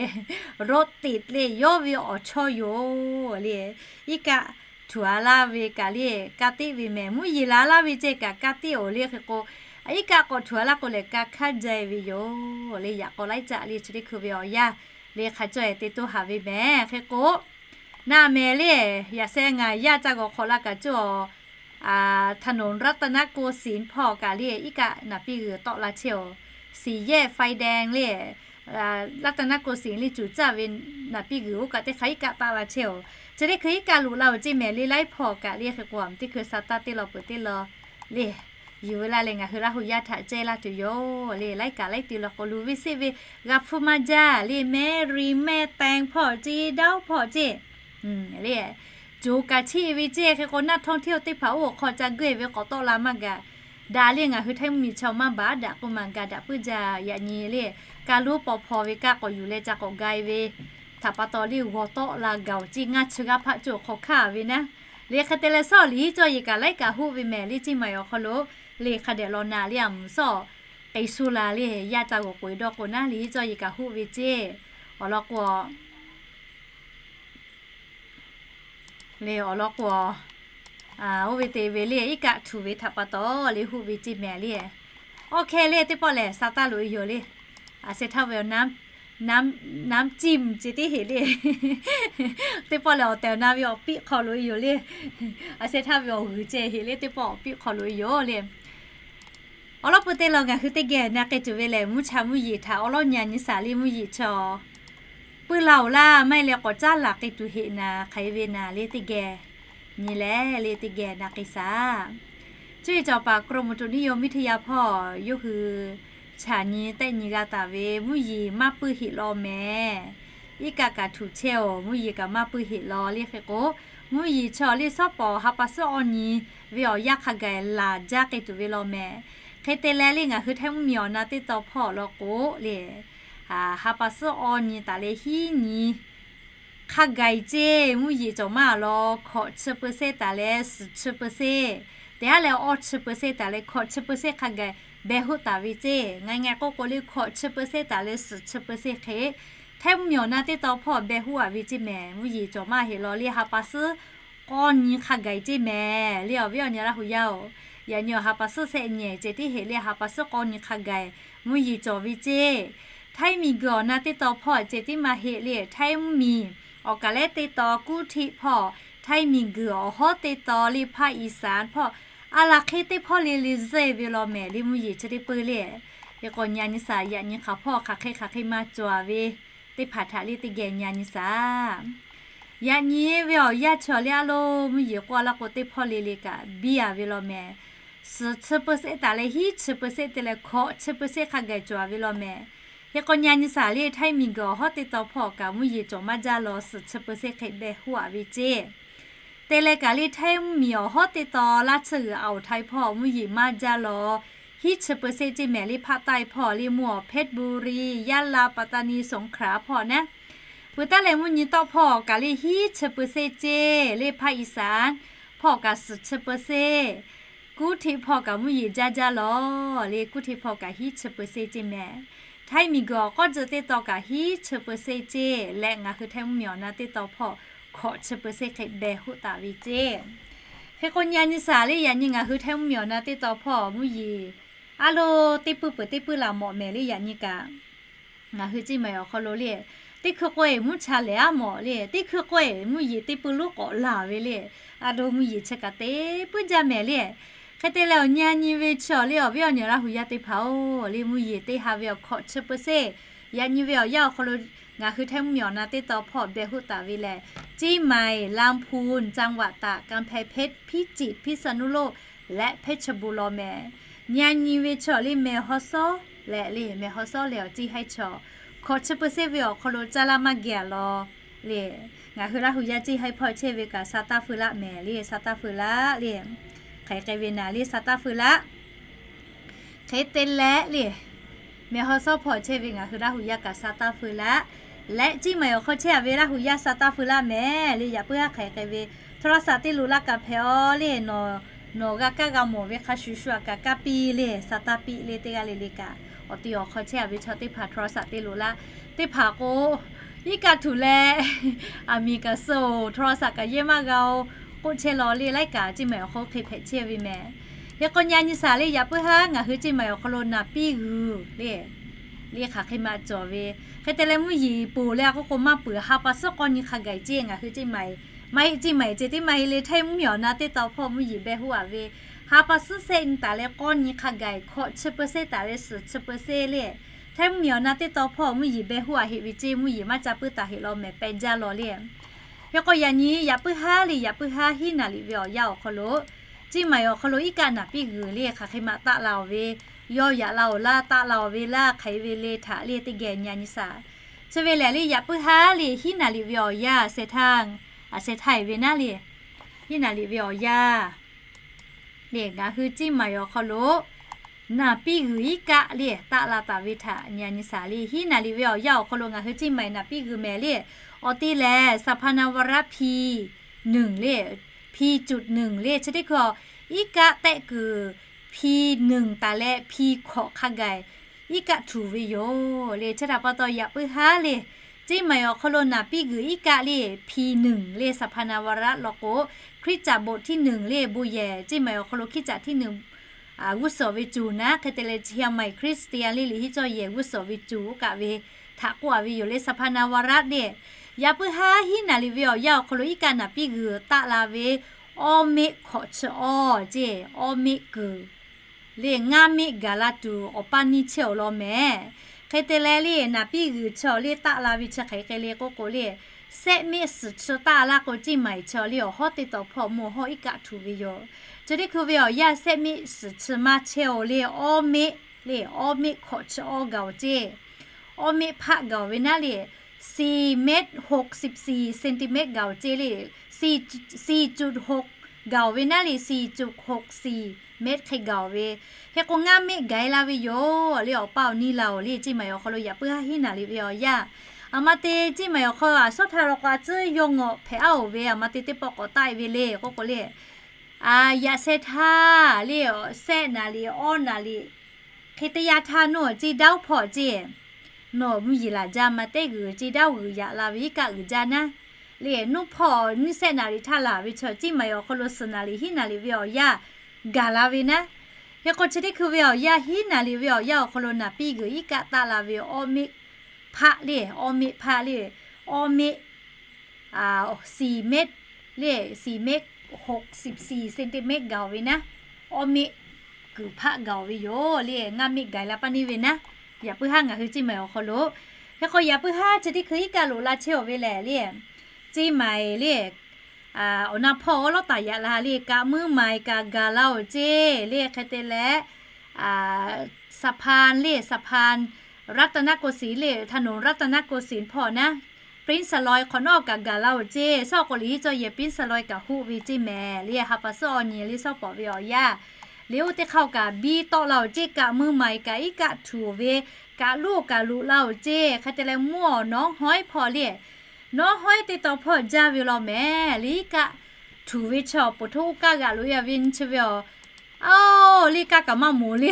rot tiꞈ le, yawˇ ve awˬ chawˇ yoˬ le. Iˉ kaˆ htuꞈ a laˇ ve kaꞈ le, ka tiˆ ve mehˍ. Mvuhˇ yeˬ laˬ laˇ ve ceh kaꞈ ka tiˆ oˬ le. Hk'e k'o iˉ kaˆ k'awꞈ htuꞈ a laˇ k'o lehˬ, ka hkaˉ jaˇ ve yoˬ le. Yaꞈ k'aw laiˉ caˆ le chi teˇ hkui ve awˬ yanˇ le hk'a caweh te toˇ haˍ ve mehˍ. Hk'e k'o naˆ mehˍ le, yaꞈ sheh ngaˬ yaˇ ca g'awˬ hk'awꞈ la kaꞈ cawˇ ถนนรัตนโกสินทร์ hpawˇ kaꞈ le iˉ kaˆ naˍ piˇ g'uiˬ tawˆ la chehˇ oˬ.สี่แยกไฟแดง le, รัตนโกสินทร์ le cuˬ caˇ ve naˍ piˇ g'uiˬ oˇ kaꞈ teˇ hk'aˇ iˉ kaˆ taˆ la chehˇ oˬ. Chi teˇ hkui iˉ kaˆ loꞈ la oˬ ceˇ mehˍ le, laiˉ hpawˇ kaꞈ le. Hk'e k'o a teˇ hkui sa taˇ teˇ law peuˬ teˇ law le yuˬ veu laˇ leh ngaˬ hui Laˇ hu yaˇ htaꞈ cehˇ laˇ tuˬ yoˬ le. Laiˉ kaꞈ laiˉ te law k'o luˬ ve seˆ ve g'a hpfuhˇ maˇ jaˇ le. Mehˉ ri mehˉ teh hpawˇ ceˇ, dawˇ hpawˇ ceˇ le, coˬ kaꞈ cheˇ ve ceˇ. Hk'e k'o naˆ htawˇ hteˇ teˇ hpaˍ oˇ awˬ hk'aw ca geuˆ ve k'awꞈ tawˆ la maˇ gaˬ. Daꞈ le ngaˬ hui Htaiˇ mvuhˇ miˬ chaw maˇ baˬ daꞈ k'oˆ maˬ gaˬ daꞈ puiˉ jaˇ. Yaꞈ nyi le ka lonˉ paw hpaw ve kaꞈ k'awꞈ yuˬ leh ca k'awꞈ ga e ve htaꞈ pa taw le g'awˬ tawˆ la gaˬ oˬ ceˇ. Ngaˇ chi g'aˇ hpaˆ cawˬ hk'aw hkaˇ ve naˉ. Le hk'e te leh sawˉ liꞈ hiˉ cawˇ yeˬ kaꞈ laiˉ kaꞈ hoˆ ve mehˍ le, ceˇ maˬ awˬ hk'aw lo le hk'a dehꞈ law naˍ le a mvuhˬ sawˉ k'ai shu la le, yaˇ ca g'awˬ k'oꞈ e dawˇ k'o naˉ liꞈ hiˉ cawˇ yeˬ kaꞈ hoˆ ve ceˇ. Awˬ lawn k'o le awˬ lawn k'o oˇ ve te ve le iˉ kaˆ htuꞈ ve htaꞈ pa taw le hoˆ ve ceˇ mehˍ le. Awˬ hk'e le teˇ pawˆ lehˬ sa taˇ loꞈ e yoˬ le. A sheh htaˇ ve awˬ น้ำ น้ำ น้ำจิ้ม ceˇ teˇ heˍ le. Teˇ pawˆ lehˬ awˬ tehˬ awˬ na ve awˬ piˆ hk'aw loꞈ e yoˬ le. A sheh htaˇ ve awˬ g'uiˬ ceh heˍ le, teˇ pawˆ awˬ piˆ hk'aw loꞈ e yoˬ le. Awˬ lawn peuˬ te law ngaˬ hui teˇ geh na k'ai tuˬ ve lehˬ, mvuhˇ cha mvuhˇ yeˬ htaꞈ awˬ lawn nyi a nyi saˍ le mvuhˇ yeˬ chaw puiˉ la oˬ laˇ maˇ heˆ leh k'awꞈ caˉ laˬ k'ai tuˬ heˆ naˍ hk'aˬ hk'e ve naˍ le teˇ geh nyi leh le teˇ geh na k'ai saˍ. Cuˇ yiˍ cawˬ paˍ กรมอุตุนิยมวิทยา hpawˇ yawˇ hui chaꞈ nyi tehˆ nyi g'a taˍ ve mvuhˇ yeˬ maˇ puiˉ heˆ law mehˍ. Iˉ kaˆ kaꞈ htuꞈ chehˇ oˬ, mvuhˇ yeˬ kaꞈ maˇ puiˉ heˆ law le. Hk'e k'o mvuhˇ yeˬ chaw le sawˉ pawˍ ha pa suhˉ awˇ nyi ve awˬ yanˇ hk'a gaˬ laˬ jaˇ k'ai tuˬ ve law mehˍ. Hk'e te leh le ngaˬ hui Htaiˇ mvuhˇ miˬ awˬ na teˇ taw hpawˇ law k'o le, ha pa suhˉ awˇ nyi taˍ leh hiˉ nyi hk'a gaˬ ceˇ mvuhˇ yeˬ cawˬ maˇ law, hkawꞈ chi เปอร์เซ็นต์ taˍ leh suhˍ chi เปอร์เซ็นต์, teˇ haˉ leh awˇ chi เปอร์เซ็นต์ taˍ leh hkawꞈ chi เปอร์เซ็นต์ hk'a gaˬ behˬ hoˆ taˍ ve ceˇ. Ngaˬ ngaˬ k'oˆ k'o le hkawꞈ chi เปอร์เซ็นต์ taˍ leh suhˍ chi เปอร์เซ็นต์ hk'e Htaiˇ mvuhˇ miˬ awˬ na teˇ taw hpawˇ behˬ hoˆ a ve ceˇ mehˍ. Mvuhˇ yeˬ cawˬ maˇ heˆ law le ha pa suhˉ k'awˇ nyi hk'a gaˬ ceˇ mehˍ le awˬ viˉ awˬ nyi Laˇ hu yaˇ oˬ. Yaꞈ nyi awˬ ha pa suhˉ shehˆ nyi ceh tiˉ heˆ le ha pa suhˉ k'awˇ nyi hk'a gaˬ mvuhˇ yeˬ cawˬ ve ceˇ. Htaiˇ miˬ guiˬ awˬ na teˇ taw hpawˇ ceh tiˉ maˇ heˆ le Htaiˇ mvuhˇ miˬ awˬ kaˍ lehˉ teˇ taw kuˇ htiˆ hpawˇ Htaiˇ miˬ guiˬ awˬ hawˉ teˇ taw le ภาคอีสาน hpawˇ a laˬ hk'e teˇ hpawˇ le le zuhˆ e ve law mehˍ le mvuhˇ yeˬ chi teˇ peuˬ le. Hk'e k'o nyi a nyi saˍ yaꞈ nyi hk'aˬ hpawˇ hk'aˬ hk'e hk'aˬ hk'e maˇ cawˬ a ve teˇ hpaˍ htaꞈ le teˇ geh nyi a nyi saˍ. Yaꞈ nyi ve awˬ yanˇ chaw le a lo mvuhˇ yeˬ k'oˆ a laˇ k'o teˇ hpawˇ le le kaꞈ biˇ a ve law mehˍ. Suhˍ chi เปอร์เซ็นต์ taˍ leh hiˉ chi เปอร์เซ็นต์ te leh hkawꞈ chi เปอร์เซ็นต์ hk'a gaˬ cawˬ a ve law mehˍ. Hk'e k'o nyi a nyi saˍ le Htaiˇ miˬ guiˬ awˬ hawˉ teˇ taw hpawˇ kaꞈ mvuhˇ yeˬ cawˬ maˇ jaˇ law suhˍ chi เปอร์เซ็นต์ hk'e behˬ hoˆ a ve ceˇ. Te leh kaꞈ le Htaiˇ mvuhˇ miˬ awˬ hawˉ teˇ taw laˇ tsuhˇ g'uiˬ awˬ Htaiˇ hpawˇ mvuhˇ yeˬ maˇ jaˇ law hiˉ chi เปอร์เซ็นต์ ceˇ mehˍ le hpaˆ taiˇ hpawˇ le mvuhˇ awˬ เพชรบุรี ยะลา ปัตตานี สงขลา hpawˇ naˉ. Peuˬ taˉ leh mvuhˇ nyi tawˆ hpawˇ kaꞈ le hiˉ chi เปอร์เซ็นต์ ceˇ le ภาคอีสาน hpawˇ kaꞈ suhˍ chi เปอร์เซ็นต์, kuˇ htiˆ hpawˇ kaꞈ mvuhˇ yeˬ jaˇ jaˇ law le kuˇ htiˆ hpawˇ kaꞈ hiˉ chi เปอร์เซ็นต์ ceˇ mehˍ. Htaiˇ miˬ guiˬ awˬ k'awˇ tcuh teˇ taw kaꞈ hiˉ chi เปอร์เซ็นต์ ceˇ leh ngaˬ hui Htaiˇ mvuhˇ miˬ awˬ na teˇ taw hpawˇ hkawꞈ chi เปอร์เซ็นต์ hk'e behˬ hoˆ taˍ ve ceˇ. Hk'e k'o nyi a nyi saˍ le yaꞈ nyi ngaˬ hui Htaiˇ mvuhˇ miˬ awˬ na teˇ taw hpawˇ mvuhˇ yeˬ a lo teˇ puiˇ peuˬ teˇ puiˇ laˬ mawꞈ mehˍ le yaꞈ nyi kaꞈ ngaˬ hui ceˇ maˬ awˬ hk'aw lo le teˇ hkui k'o e mvuhˇ cha lehˬ aˉ mawꞈ le teˇ hkui k'o e mvuhˇ yeˬ teˇ puiˇ lonˉ k'awꞈ laˬ ve le. A lo mvuhˇ yeˬ chi kaꞈ teˇ puiˇ jaˇ mehˍ le. Hk'e te leh awˬ nyi a nyi ve chi awˬ le awˬ viˉ awˬ nyi Laˇ hu yaˇ teˇ hpaˍ oˬ le mvuhˇ yeˬ teˇ ha ve awˬ hkawꞈ chi เปอร์เซ็นต์, yaꞈ nyi ve awˬ yanˇ awˬ hk'aw lo Ngaˬ hui Htaiˇ mvuhˇmiˬ awˬ na teˇ taw hpawˇ beh hoˆ taˍ ve lehˬ, เชียงใหม่ ลำพูน จังหวัดตาก กำแพงเพชร พิจิตร พิษณุโลก และเพชรบูรณ์ lawˬ mehˍ. Nyi nyi ve chaw le mehˬ haw sawˉ leh le, mehˬ haw sawˉ leh awˬ ceˇ haiˉ chaw hkawꞈ chi เปอร์เซ็นต์ ve awˬ hk'aw lo caˇ laˇ maˇ geh a law le. Ngaˬ hui Laˇ hu yaˇ ceˇ haiˉ hpawˇ chehˇ ve kaꞈ sa taˇ feu laˆ mehˍ le, sa taˇ feu laˆ le. Hk'aˬ hk'e ve naˍ le sa taˇ feu laˆ. Hk'e te leh le, mehˬ haw sawˉ hpawˇ chehˇ ve ngaˬ hui Laˇ hu yaˇ kaꞈ sa taˇ feu laˆ. Leh เชียงใหม่ awˬ hk'aw chehˇ a ve Laˇ hu yaˇ sa taˇ feu laˆ mehˍ le. Yaꞈ puiˉ haˉ hk'aˬ hk'e ve โทรศัพท์ teˇ lo laˇ kaꞈ hpehꞈ aw le, nawˬ nawˬ g'a kaˇ g'a mawˬ ve hk'a shuˍ shuˍ a kaꞈ kaˇ piˇ le, sa taˇ piˇ le. Teˇ g'aˇ le le kaꞈ awˬ ti awˬ hk'aw chehˇ a ve chaw teˇ hpaˍ โทรศัพท์ teˇ lo laˇ. Teˇ hpaˍ k'o, iˉ kaˆ htuꞈ leh, aˬ miˍ kaꞈ suh oˬ, โทรศัพท์ kaꞈ yehˇ maˇ g'a oˬ k'oˆ chehˇ law le. Laiˉ kaꞈ เชียงใหม่ awˬ hk'aw hk'e hpehꞈ chehˇ ve mehˍ. Hk'e k'o nyi nyi saˍ le, yaꞈ puiˉ haˉ ngaˬ hui เชียงใหม่ awˬ hk'aw lo naˍ piˇ g'uiˬ le, le hk'aˬ hk'e ma cawˬ ve. Hk'e te leh mvuhˇ yeˬ poˬ leh a k'oˆ k'o maˇ peuˬ, ha pa suhˉ k'awˇ nyi hk'a gaˬ ceˇ ngaˬ hui เชียงใหม่, maˇ heˆ เชียงใหม่ ceˇ teˇ maˇ heˆ le, Htaiˇ mvuhˇmiˬ awˬ na teˇ taw hpawˇ mvuhˇ yeˬ beh hoˆ a ve, ha pa suhˉ sehˆ nyi taˍ leh k'awˇ nyi hk'a gaˬ hkawꞈ chi เปอร์เซ็นต์ taˍ leh suhˍ chi เปอร์เซ็นต์ le. Htaiˇ mvuhˇmiˬ awˬ na teˇ taw hpawˇ mvuhˇ yeˬ beh hoˆ a heˆ ve ceˇ, mvuhˇ yeˬ maˇ ca puiˉ taˍ heˆ law mehˍ, peh jaˇ law le. Hk'e k'o yaꞈ nyi yaꞈ puiˉ haˉ le, yaꞈ puiˉ haˉ hiˉ naˍ riˍ ve awˬ yanˇ awˬ hk'aw lo เชียงใหม่ awˬ hk'aw lo iˉ kaˆ naˍ piˇ g'uiˬ le hk'aˬ hk'e ma taˆ la oˬ ve, yawˇ yaꞈ la oˬ laˇ, taˆ la oˬ ve laˇ, hk'aˬ hk'e ve le htaꞈ le teˇ geh nyi nyi saˍ. Chi ve lehˬ le, yaꞈ puiˉ haˉ le hiˉ naˍ riˍ ve awˬ yanˇ, a sheh htaˇ, a sheh htaˇ ve naˉ le, hiˉ naˍ riˍ ve awˬ yanˇ le ngaˬ hui เชียงใหม่ awˬ hk'aw lo naˍ piˇ g'uiˬ iˉ kaˆ le taˆ la taˍ ve htaꞈ nyi nyi saˍ le. Hiˉ naˍ riˍ ve awˬ yanˇ awˬ hk'aw lo ngaˬ hui เชียงใหม่ naˍ piˇ g'uiˬ mehˍ le. Awˬ te lehˬ สะพานนวรัตน์ พีหนึ่ง le, พีจุดหนึ่ง le, chi teˇ hkui iˉ kaˆ tehˆ kuiˬ พีหนึ่ง taˍ leh พี hkawꞈ hk'a gaˬ iˉ kaˆ htuˬ ve yoˬ le. Chi htaꞈ pa taw yaꞈ puiˉ haˉ le, เชียงใหม่ awˬ hk'aw lo naˍ piˇ g'uiˬ iˉ kaˆ le พีหนึ่ง le สะพานนวรัตน์ law k'o, Hkriꞈ caꞈ โบสถ์ที่หนึ่ง le bon yehˬ เชียงใหม่ awˬ hk'aw lo hkiˇ caꞈ ที่หนึ่ง g'uˇ suhˍ ve cuˬ naˉ, hk'e te leh เชียงใหม่ คริสเตียน le liꞈ hiˉ cawˇ yehˬ g'uˇ suhˍ ve cuˬ oˇ kaꞈ ve htaꞈ k'oˆ a ve yoˬ le. สะพานนวรัตน์ le, yaꞈ puiˉ haˉ hiˉ naˍ riˍ ve awˬ yanˇ awˬ hk'aw lo iˉ kaˆ naˍ piˇ g'uiˬ taˆ la ve awˇ meˆ hkawꞈ chi awˇ ceˇ, awˇ meˆ kuiˬ le ngaˇ meˆ gaˬ la tuˬ awˬ paˇ nyiˇ chehˇ awˬ lawn mehˍ. Hk'e te leh le naˍ piˇ g'uiˬ chi awˬ le taˆ la ve chi hk'aˬ hk'e le k'oˆ k'o le, sehˆ meˆ suhˍ chi taˆ laˇ k'o เชียงใหม่ chi awˬ le awˬ hawˉ teˇ taw hpawˇ mvuhˇ hawˉ iˉ kaˆ htuˬ ve yoˬ. Chi teˇ hkui ve awˬ yanˇ sehˆ meˆ suhˍ chi maˇ chehˇ oˬ le, awˇ meˆ le, awˇ meˆ hkawꞈ chi awˇ gaˬ oˬ ceˇ, awˇ meˆ hpaˆ gaˬ oˬ ve naˉ le, สี่เมตร หกสิบสี่เซนติเมตร gaˬ oˬ ceˇ le, สี่จุดหก gaˬ oˬ ve naˉ le, สี่จุดหกสี่ meter hk'e gaˬ oˬ ve. Hk'e k'o ngaˇ meˆ gaˬ e la ve yoˬ le, awˬ paˇ awˬ nyi la oˬ le. เชียงใหม่ awˬ hk'aw lo yaꞈ puiˉ haˉ hiˉ naˍ riˍ ve awˬ yanˇ, aˬ ma te เชียงใหม่ awˬ hk'aw lo a shawˉ htaˇ law k'o a tcuhˉ yawˇ ngawꞈ hpehꞈ aˉ oˬ ve, aˬ ma te teˇ pawˆ k'awꞈ taˆ e ve le k'oˆ k'o le, a yaꞈ sheh htaˇ le, sehˆ naˍ riˍ awˇ naˍ riˍ hk'e te yaˇ htaˇ nuˇ ceˇ daˇ oˇ hpawˇ ceˇ, nawˬ mvuhˇ yeˬ laˬ jaˇ ma teˇ g'uiˬ ceˇ daˇ oˇ g'uiˬ yaꞈ la ve iˉ kaˆ g'uiˬ jaˇ naˉ le. Nuˇ hpawˇ nyiˇ sehˆ naˍ riˍ htaˇ laˬ ve chaw เชียงใหม่ awˬ hk'aw lo suhˍ naˍ riˍ hiˉ naˍ riˍ ve awˬ yanˇ gaˬ la ve naˉ. Hk'e k'o chi teˇ hkui ve awˬ yanˇ hiˉ naˍ riˍ ve awˬ yanˇ awˬ hk'aw lo naˍ piˇ g'uiˬ iˉ kaˆ taˆ la ve awˇ meˆ hpaˆ le, awˇ meˆ hpaˆ le, awˇ meˆ สี่เมตร le, สี่เมตร หกสิบสี่เซนติเมตร gaˬ oˬ ve naˉ, awˇ meˆ kuiˬ hpaˆ gaˬ oˬ ve yoˬ le. Ngaˇ meˆ gaˬ la paˇ neˇ ve naˉ, yaꞈ puiˉ haˉ ngaˬ hui เชียงใหม่ awˬ hk'aw lo. Hk'e k'o yaꞈ puiˉ haˉ chi teˇ hkui iˉ kaˆ loꞈ la chehˇ oˬ ve lehˬ le, เชียงใหม่ le, awˬ na hpawˇ awˉ lawˉ taˍ yaꞈ la le, kaꞈ muˇ maiˍ kaꞈ gaˬ la oˬ ceˇ le. Hk'e te leh สะพาน le, สะพาน รัตนโกสินทร์ le, ถนนรัตนโกสินทร์ hpawˇ naˉ, ปริ้นซ์สลอย hk'awꞈ nawˉ kaꞈ gaˬ la oˬ ceˇ. Shawˉ k'o liꞈ hiˉ cawˇ yehˬ ปริ้นซ์สลอย kaꞈ hoˆ ve ceˇ mehˍ le. Ha pa suhˉ awˬ nyi le shawˉ pawˍ ve awˬ yanˇ, liꞈ oˇ teˇ hk'aˇ kaꞈ biˇ tawˆ la oˬ ceˇ, kaꞈ muˇ maiˍ kaꞈ iˉ kaˆ htuˬ ve, kaꞈ loˇ kaꞈ loꞈ la oˬ ceˇ. Hk'e te leh mvuhˇ awˬ nawˉ hawˉ hpawˇ le, nawˉ hawˉ teˇ taw hpawˇ jaˇ ve law mehˍ le, iˉ kaˆ htuˬ ve chaw poˬ htoˇ oˇ kaˇ g'aꞈ loꞈ e a ve nyi chi ve awˬ, aˬ le kaˇ kaꞈ maˇ moˍ le.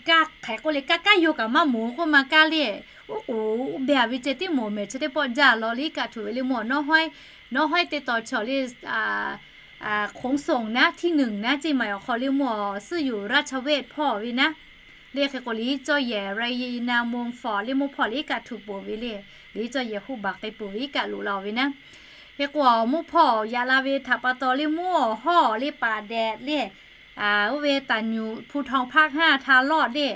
Kaˇ hk'e k'oˆ le, kaˇ kaˇ yoˬ kaꞈ maˇ moˍ k'oˆ ma kaˇ le, oˉ k'oˍ oˇ beh a ve ceh tiˉ moˍ mehˍ. Chi teˇ pawˆ jaˇ law le, iˉ kaˆ htuˬ ve le mvuhˇ awˬ nawˉ hawˉ, nawˉ hawˉ teˇ taw chaw le, ขนส่ง naˉ, ที่หนึ่ง naˉ, เชียงใหม่ awˬ hk'aw le mvuhˇ awˬ ซื่ออยู่ราชเวช hpawˇ ve naˉ. Le hk'e k'o liꞈ hiˉ cawˇ yehˬ ไรนาโมง hpawˇ le mvuhˇ hpawˇ le iˉ kaˆ htuˬ poˬ ve le, liꞈ hiˉ cawˇ yehˬ huˇ baˬ k'e poˬ ve iˉ kaˆ loꞈ la oˬ ve naˉ. Hk'e k'o mvuhˇ hpawˇ yaꞈ la ve htaꞈ pa taw le mvuhˇ awˬ hawˉ le paˍ dehꞈ le, oˇ ve taˍ nyuꞈ ภูทรภาคห้า htaˇ lawˇ le,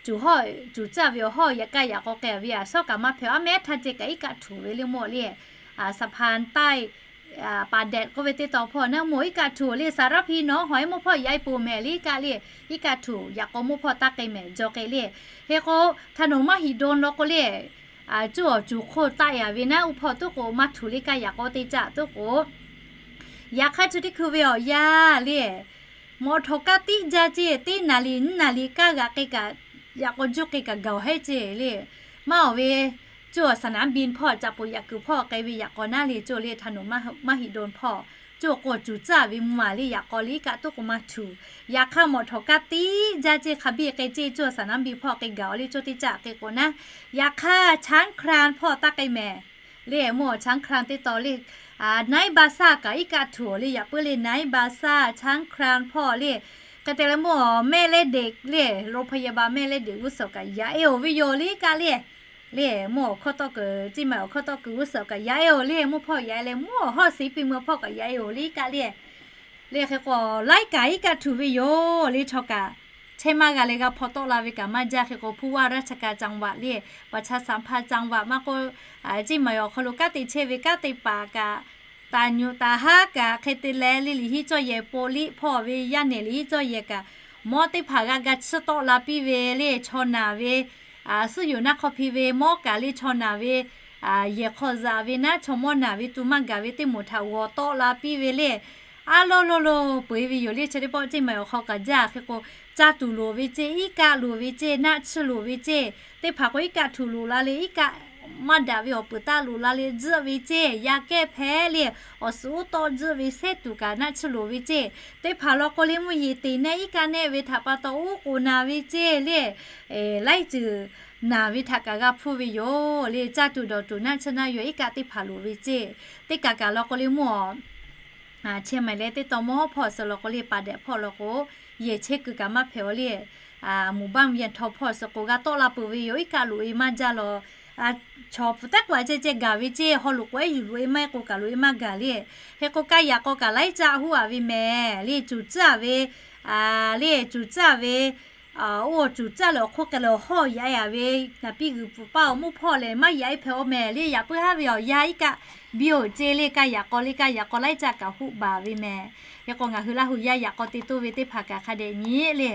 cuˬ hawˇ cuˬ tcuhˉ ve awˬ hawˇ yaꞈ kaˇ yaꞈ k'aw k'ai ve a shawˉ kaꞈ maˇ hpehꞈ. A mehˉ htaˇ ceh kaꞈ iˉ kaˆ htuˬ ve le mawˇ le, สะพานใต้ ป่าแดด k'oˆ ve teˇ tawn hpawˇ naˉ mawˇ iˉ kaˆ htuˬ le สารพี nawˉ hawˬ e mawˇ hpawˇ yaꞈ e peuˬ mehˍ le kaꞈ le, iˉ kaˆ htuˬ yaꞈ k'aw mawˇ hpawˇ taˇ k'ai mehˍ jaw k'ai le. Hk'e k'o, ถนนมหิดล law k'o le, cuˇ awˬ cuˬ hk'oˆ taˆ yaꞈ ve naˉ uˇ hpawˇ tuˉ k'o maˇ htuˬ le kaˇ yaꞈ k'aw teˇ caˆ tuˉ k'o, yaꞈ hk'aˇ chi teˇ hkui ve awˬ yanˇ le, mawꞈ htawˍ kaˇ tiˉ jaˇ ceˇ, teˇ naˍ riˍ nyiˇ naˍ riˍ kaˇ g'aꞈ k'ai kaꞈ, yaꞈ k'aw juˇ k'ai kaꞈ gaˬ awˬ hehˉ ceˇ le. Maˇ awˬ ve, cuˇ awˬ สนามบิน hpawˇ caꞈ poˍ yaꞈ kuiˬ hpawˇ k'ai ve yaꞈ k'aw naˉ le, cuˇ le ถนนมหิดล hpawˇ, cuˇ awˬ k'o cuˬ tcuhˉ ve mvuhˇ a le yaꞈ k'aw le iˉ kaˆ tuˉ k'o maˇ htuˬ. Yaꞈ hk'aˇ mawꞈ htawˍ kaˇ tiˉ jaˇ ceˇ hk'a biˇ k'ai ceˇ, cuˇ awˬ สนามบิน hpawˇ k'ai gaˬ awˬ le cuˇ teˇ caˆ k'ai k'o naˉ, yaꞈ hk'aˇ ช้างคลาน hpawˇ taˇ k'ai mehˍ le, mawˇ ช้างคลาน teˇ tawn le, นายบาซ่า kaꞈ iˉ kaˆ htuˬ le yaꞈ puiˉ le นายบาซ่า ช้างคลาน hpawˇ le. Hk'e te leh mawˇ แม่เหล็ก le, โรงพยาบาลแม่เหล็ก g'uˇ suhˍ kaꞈ yaꞈ e oˬ ve yoˬ le kaꞈ le. Le mawˇ awˬ hkawˇ tawˆ kuiˬ, Ceˇ maiˍ awˬ hkawˇ tawˆ kuiˬ g'uˇ suhˍ kaꞈ yaꞈ e oˬ le, mawˇ hpawˇ yaꞈ e leh mawˇ awˬ hawˇ ศรีปีเมือง hpawˇ kaꞈ yaꞈ e oˬ le kaꞈ le. Le hk'e k'o laiˉ kaꞈ iˉ kaˆ htuˬ ve yoˬ le chaw kaꞈ. Chehˇ maˇ g'a leh g'a hpaw tawˆ la ve kaꞈ maˇ jaˇ. Hk'e k'o ผู้ว่าราชการจังหวัด le, ประชาสัมพันธ์จังหวัด maˇ k'oˆ, Ceˇ maiˍ awˬ hk'aw lo kanˉ te chehˇ ve kanˉ te paˍ kaꞈ, taˍ nyuꞈ taˍ haˉ kaꞈ, hk'e te leh le liꞈ hiˉ cawˇ yehˬ ปอลิส hpawˇ ve yaˇ nehˬ liꞈ hiˉ cawˇ yehˬ kaꞈ, mawˇ teˇ hpaˍ g'a ga tsuhˇ tawˆ la piˇ ve le chaw naˬ ve, suhˉ yoˬ naˆ hk'aw hpi ve mawˇ kaꞈ le chaw naˬ ve, yehˬ hk'aw zaꞈ ve naˉ chaw mawˇ naˬ ve tu maˇ gaˬ ve teˇ moˍ htaꞈ g'awˬ tawˆ la piˇ ve le. A lo lo lo peuˬ e ve yoˬ le. Chi teˇ pawˆ Ceˇ maiˍ awˬ hk'aw kaꞈ jaˇ. Hk'e k'o, caˇ tuˬ loˍ ve ceˇ, iˉ kaˆ loˍ ve ceˇ, naˆ tsuhˇ loˍ ve ceˇ, teˇ hpaˍ k'o iˉ kaˆ htuˬ loˍ la le, iˉ kaˆ maˇ daꞈ ve awˬ peuˬ taˆ loˍ la le tzuhˆ ve ceˇ, yaˇ kehˉ hpehꞈ le, awˬ suhˍ uˉ tawˆ tzuhˆ ve sehˉ tuˬ kaꞈ naˆ tsuhˇ loˍ ve ceˇ, teˇ hpaˍ law k'o le mvuhˇ yeˬ teꞈ nehˆ iˉ kaˆ nehˆ ve htaꞈ pa taw uˉ k'oˍ naˬ ve ceˇ le, laiˉ ceuˬ naˬ ve htaꞈ kaꞈ g'a hpuˇ ve yoˬ le. Caˇ tuˬ dawˬ tuˬ naˆ tsuhˇ naˆ yaw iˉ kaˆ teˇ hpaˍ loˍ ve ceˇ, teˇ kaꞈ kaꞈ law k'o le mawˇ Chiang Mai leh teˇ tawn mawˇ hawˉ hpawˇ suh law k'o le ป่าแดด hpawˇ law k'o, yehˬ chehˇ kuiˬ kaꞈ maˇ hpehꞈ aˬ le, หมู่บ้านเวียงทอง hpawˇ suh k'o g'a tawˆ la peuˬ ve yoˬ. Iˉ kaˆ loꞈ e maˇ jaˇ law, chaw pfuhˍ tehˉ k'o a ceh ceh gaˬ ve ceˇ, haw loꞈ k'o ehˉ yuˬ loꞈ e maˇ heˆ k'o kaꞈ loꞈ e maˇ gaˬ le. Hk'e k'o kaˇ yaꞈ k'aw kaꞈ laiˉ caˆ huˉ a ve mehˍ le, cuˬ tcuhˉ ve, le cuˬ tcuhˉ ve, oˇ cuˬ tcuhˉ leh awˬ hk'oˆ k'ai leh awˬ hawˇ yaꞈ e a ve, naˍ piˇ g'uiˬ pfuhˍ paˇ awˬ mawˇ hpawˇ lehˬ maˇ yaꞈ e hpehꞈ aˬ mehˍ le. Yaꞈ puiˉ haˉ ve awˬ yanˇ iˉ kaˆ biˇ oˬ ceˇ le, kaˇ yaꞈ k'aw le kaˇ yaꞈ k'aw laiˉ caˆ kaꞈ huˉ baˬ ve mehˍ. Hk'e k'o ngaˬ hui Laˇ hu yaˇ yaꞈ k'aw te toˇ ve teˇ hpaˍ kaꞈ hk'a dehꞈ nyi le.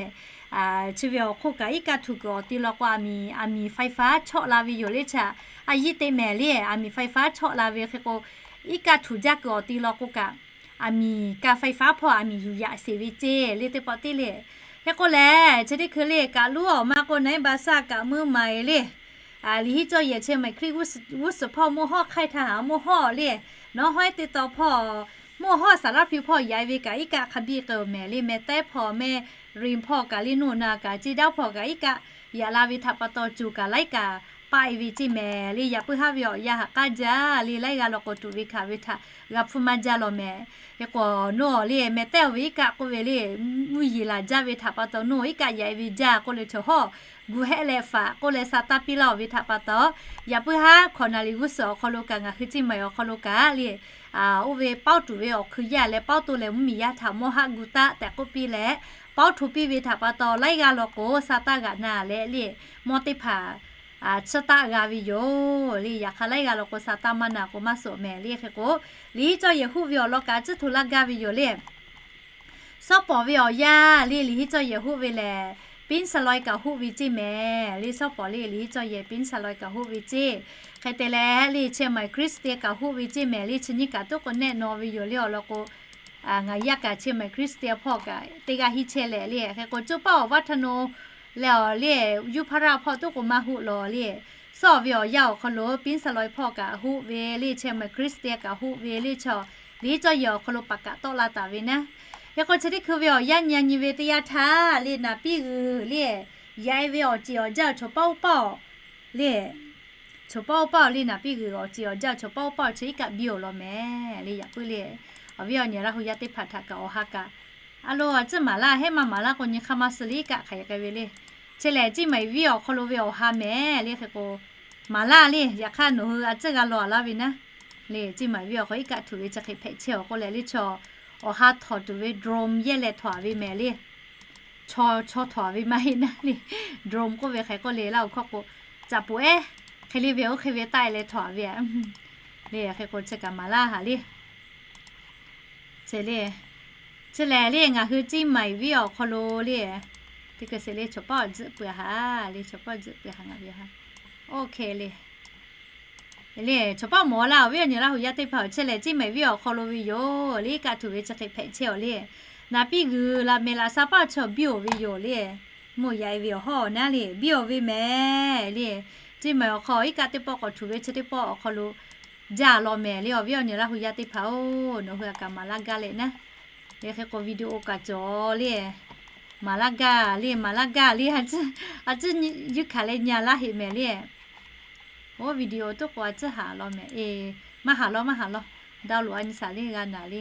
Chi ve awˬ hk'oˆ kaꞈ iˉ kaˆ htuˬ kuiˬ awˬ ti law k'o a miˍ, a miˍ ไฟฟ้า chawˆ la ve yoˬ le chaꞈ, a yiˇ te mehˍ le, a miˍ ไฟฟ้า chawˆ la ve hk'e k'o, iˉ kaˆ htuˬ jaˇ kuiˬ awˬ ti law k'o kaꞈ, a miˍ kaˇ ไฟฟ้า hpawˇ a miˍ yuˬ yaꞈ sheˍ ve ceˇ le teˇ pawˆ tiˉ le. Hk'e k'o lehˬ chi teˇ hkui le kaꞈ luˉ awˬ ma k'o naˉ baˆ saˇ kaꞈ meuˇ ma e le. Liꞈ hiˉ cawˇ yehˬ Chiang Mai Christian g'uˇ suhˍ hpawˇ mawˇ hawˉ hk'aiˇ htaˇ haˍ mawˇ hawˉ le, nawˉ hawˉ e teˇ tawn hpawˇ mawˇ hawˉ สารพี hpawˇ yaꞈ e ve kaꞈ iˉ kaˆ hk'a biˇ k'ai oˬ mehˍ le. Meh tehˉ hpawˇ meh rinˍ hpawˇ kaꞈ le noˬ na kaꞈ ceˇ daˇ hpawˇ kaꞈ iˉ kaˆ yaꞈ la ve htaꞈ pa taw cuˬ kaꞈ laiˉ kaꞈ paˆ e ve ceˇ mehˍ le. Yaꞈ puiˉ haˉ ve awˬ yanˇ haꞈ k'aˉ jaˇ le, laiˉ g'aˇ law k'o tuˬ ve hkanˍ ve htaꞈ g'a hpuˇ maˇ jaˇ law mehˍ. Hk'e k'o nawˬ le meh tehˉ oˬ ve iˉ kaˆ k'oˆ ve le, mvuhˇ yeˬ laˬ jaˇ ve htaꞈ pa taw nawˬ iˉ kaˆ yaꞈ e ve jaˇ k'oˆ leh chaw hawˇ gu hehˆ leh faꞈ k'oˆ leh sa taˇ piˇ laˇ oˬ ve htaꞈ pa taw, yaꞈ puiˉ haˉ hkawꞈ naˍ liꞈ g'uˇ suhˍ awˬ hk'aw lo kaꞈ ngaˬ hui Ceˇ maiˍ awˬ hk'aw lo kaꞈ le, oˇ ve paoˉ tuˬ ve awˬ hkui yaˇ leh paoˉ toˇ leh mvuhˇmiˬ yaˇ htaꞈ mawˇ haˆ gu taˆ tehꞈ k'oˆ piˇ leh, paoˉ hto piˇ ve htaꞈ pa taw laiˉ g'aˇ law k'o sa taˇ g'aꞈ na leh le, mawˇ teˇ hpaˍ chiˇ taˆ g'a ve yoˬ le. Yaꞈ hk'aˇ laiˉ g'aˇ law k'o sa taˇ maˇ na k'o maˇ suhˍ mehˍ le. Hk'e k'o liꞈ hiˉ cawˇ yehˬ huˆ ve awˬ lawn kaꞈ tcuhˉ hto laˇ gaˇ ve yoˬ le. Sawˉ pawˍ ve awˬ yanˇ le liꞈ hiˉ cawˇ yehˬ huˆ ve lehˬ, ပင်းစလွိုင် kaꞈ huˆ ve ceˇ mehˍ le. Sawˉ pawˍ le liꞈ hiˉ cawˇ yehˬ ပင်းစလွိုင် kaꞈ huˆ ve ceˇ. Hk'e te leh le Chiang Mai Christian kaꞈ huˆ ve ceˇ mehˍ le. Chi nyiˇ kaꞈ tuˉ k'o nehˆ naw ve yoˬ le awˬ lawn k'o, ngaˬ yaˇ kaꞈ Chiang Mai Christian hpawˇ kaꞈ teˇ g'aˇ hiˉ chehˇ leh le. Hk'e k'o coˇ paˆ awˬ vaˇ htaˇ no leh awˬ le, Yuˇ hpaˇ raˇ hpawˇ tuˉ k'o maˇ huˆ lawˬ le. Sawˉ ve awˬ yanˇ awˬ hk'aw lo ပင်းစလွိုင် hpawˇ kaꞈ huˆ ve le, Chiang Mai Christian kaꞈ huˆ ve le chaw, liꞈ hiˉ cawˇ yehˬ awˬ hk'aw lo paˍ kaꞈ tawˆ la taˍ ve naˉ. Hk'e k'o chi teˇ hkui ve awˬ yanˇ nyi nyi ve teˇ yanˇ htaˇ le naˍ piˇ g'uiˬ le, yaꞈ e ve awˬ ceˬ awˬ jaˇ chaw paˆ oˇ paˆ le, chaw paˆ oˇ paˆ le naˍ piˇ g'uiˬ awˬ ceˬ awˬ jaˇ chaw paˆ oˇ paˆ chi iˉ kaˆ biˇ oˬ law mehˍ le. Yaꞈ puiˉ le, awˬ viˉ awˬ nyi Laˇ hu yaˇ teˇ hpaˍ htaꞈ kaꞈ awˬ ha kaꞈ a lo a tcuhˉ maˍ laˇ, hehˉ maˇ maˍ laˇ k'o nyi hk'aˇ maˇ suh le iˉ kaˆ hk'aˬ hk'e k'ai ve le. Chi lehˬ Ceˇ Maiˍ viˉ awˬ hk'aw lo ve awˬ ha mehˍ le. Hk'e k'o maˍ laˇ le, yaꞈ hk'aˇ nawˬ hui a tcuhˉ g'a law a laˇ ve naˉ le. Ceˇ Maiˍ viˉ awˬ hk'aw iˉ kaˆ htuˬ ve chi hk'e hpehꞈ chehˇ awˬ k'oˆ leh le chaw, awˬ ha htawꞈ tuˬ ve drone yehˇ leh htawꞈ a ve mehˍ le. chaw htawnˍ ve maˇ heˆ naˉ le. Drone k'oˆ ve hk'e k'oˆ le, Laˇ huˍ hkawˇ k'o, caꞈ poˍ ehˉ hk'e le ve oˇ hk'e ve taˆ e leh htawnˍ ve a le. Hk'e k'o chi kaꞈ maˍ laˇ haˍ le. Chi le, chi lehˬ le ngaˬ hui Ciˇ Maiˍ venˇ awˬ hk'aw lo le, teˇ hkui sheˍ le chaw paˆ awˬ tzuhˆ peuˬ haˍ le, chaw paˆ awˬ tzuhˆ peuˬ haˍ ngaˬ ve ha. Oˇ hk'e le, le chaw paˆ mawˬ laˇ awˬ viˉ awˬ nyi Laˇ huˍ yaˇ teˇ hpaˍ-oˬ, chi lehˬ Ciˇ Maiˍ venˇ awˬ hk'aw lo ve yoˬ le, iˉ kaˆ htuꞈ ve chi hk'e hpehꞈ chehˇ awˬ le. Naˍ piˇ g'uiˬ laꞈ mehˍ laꞈ sha paˆ chaw biˇ oˬ ve yoˬ le. Mvuhˇ yaꞈ e ve awˬ hawˉ naˉ le biˇ oˬ ve mehˍ le. Ciˇ Maiˍ awˬ hk'aw iˉ kaˆ teˇ pawˆ k'awꞈ htuꞈ ve chi teˇ pawˆ awˬ hk'aw lo jaˇ law mehˍ le, awˬ viˉ awˬ nyi Laˇ huˍ yaˇ teˇ hpaˍ-oˬ, nawˬ hui a kaꞈ maˍ laˇ gaˇ leh naˉ. Hk'e k'o video kaꞈ cawˬ le, maˍ laˇ gaˇ le, maˍ laˇ gaˇ le, a tcuhˉ yuˇ hkanˍ leh nyi laˇ heꞈ mehˍ le. Oˇ video toˆ k'o a tcuhˉ haˍ law mehˍ e, maˇ haˍ law maˇ haˍ law, download a nyi shaˍ le g'a naˍ le.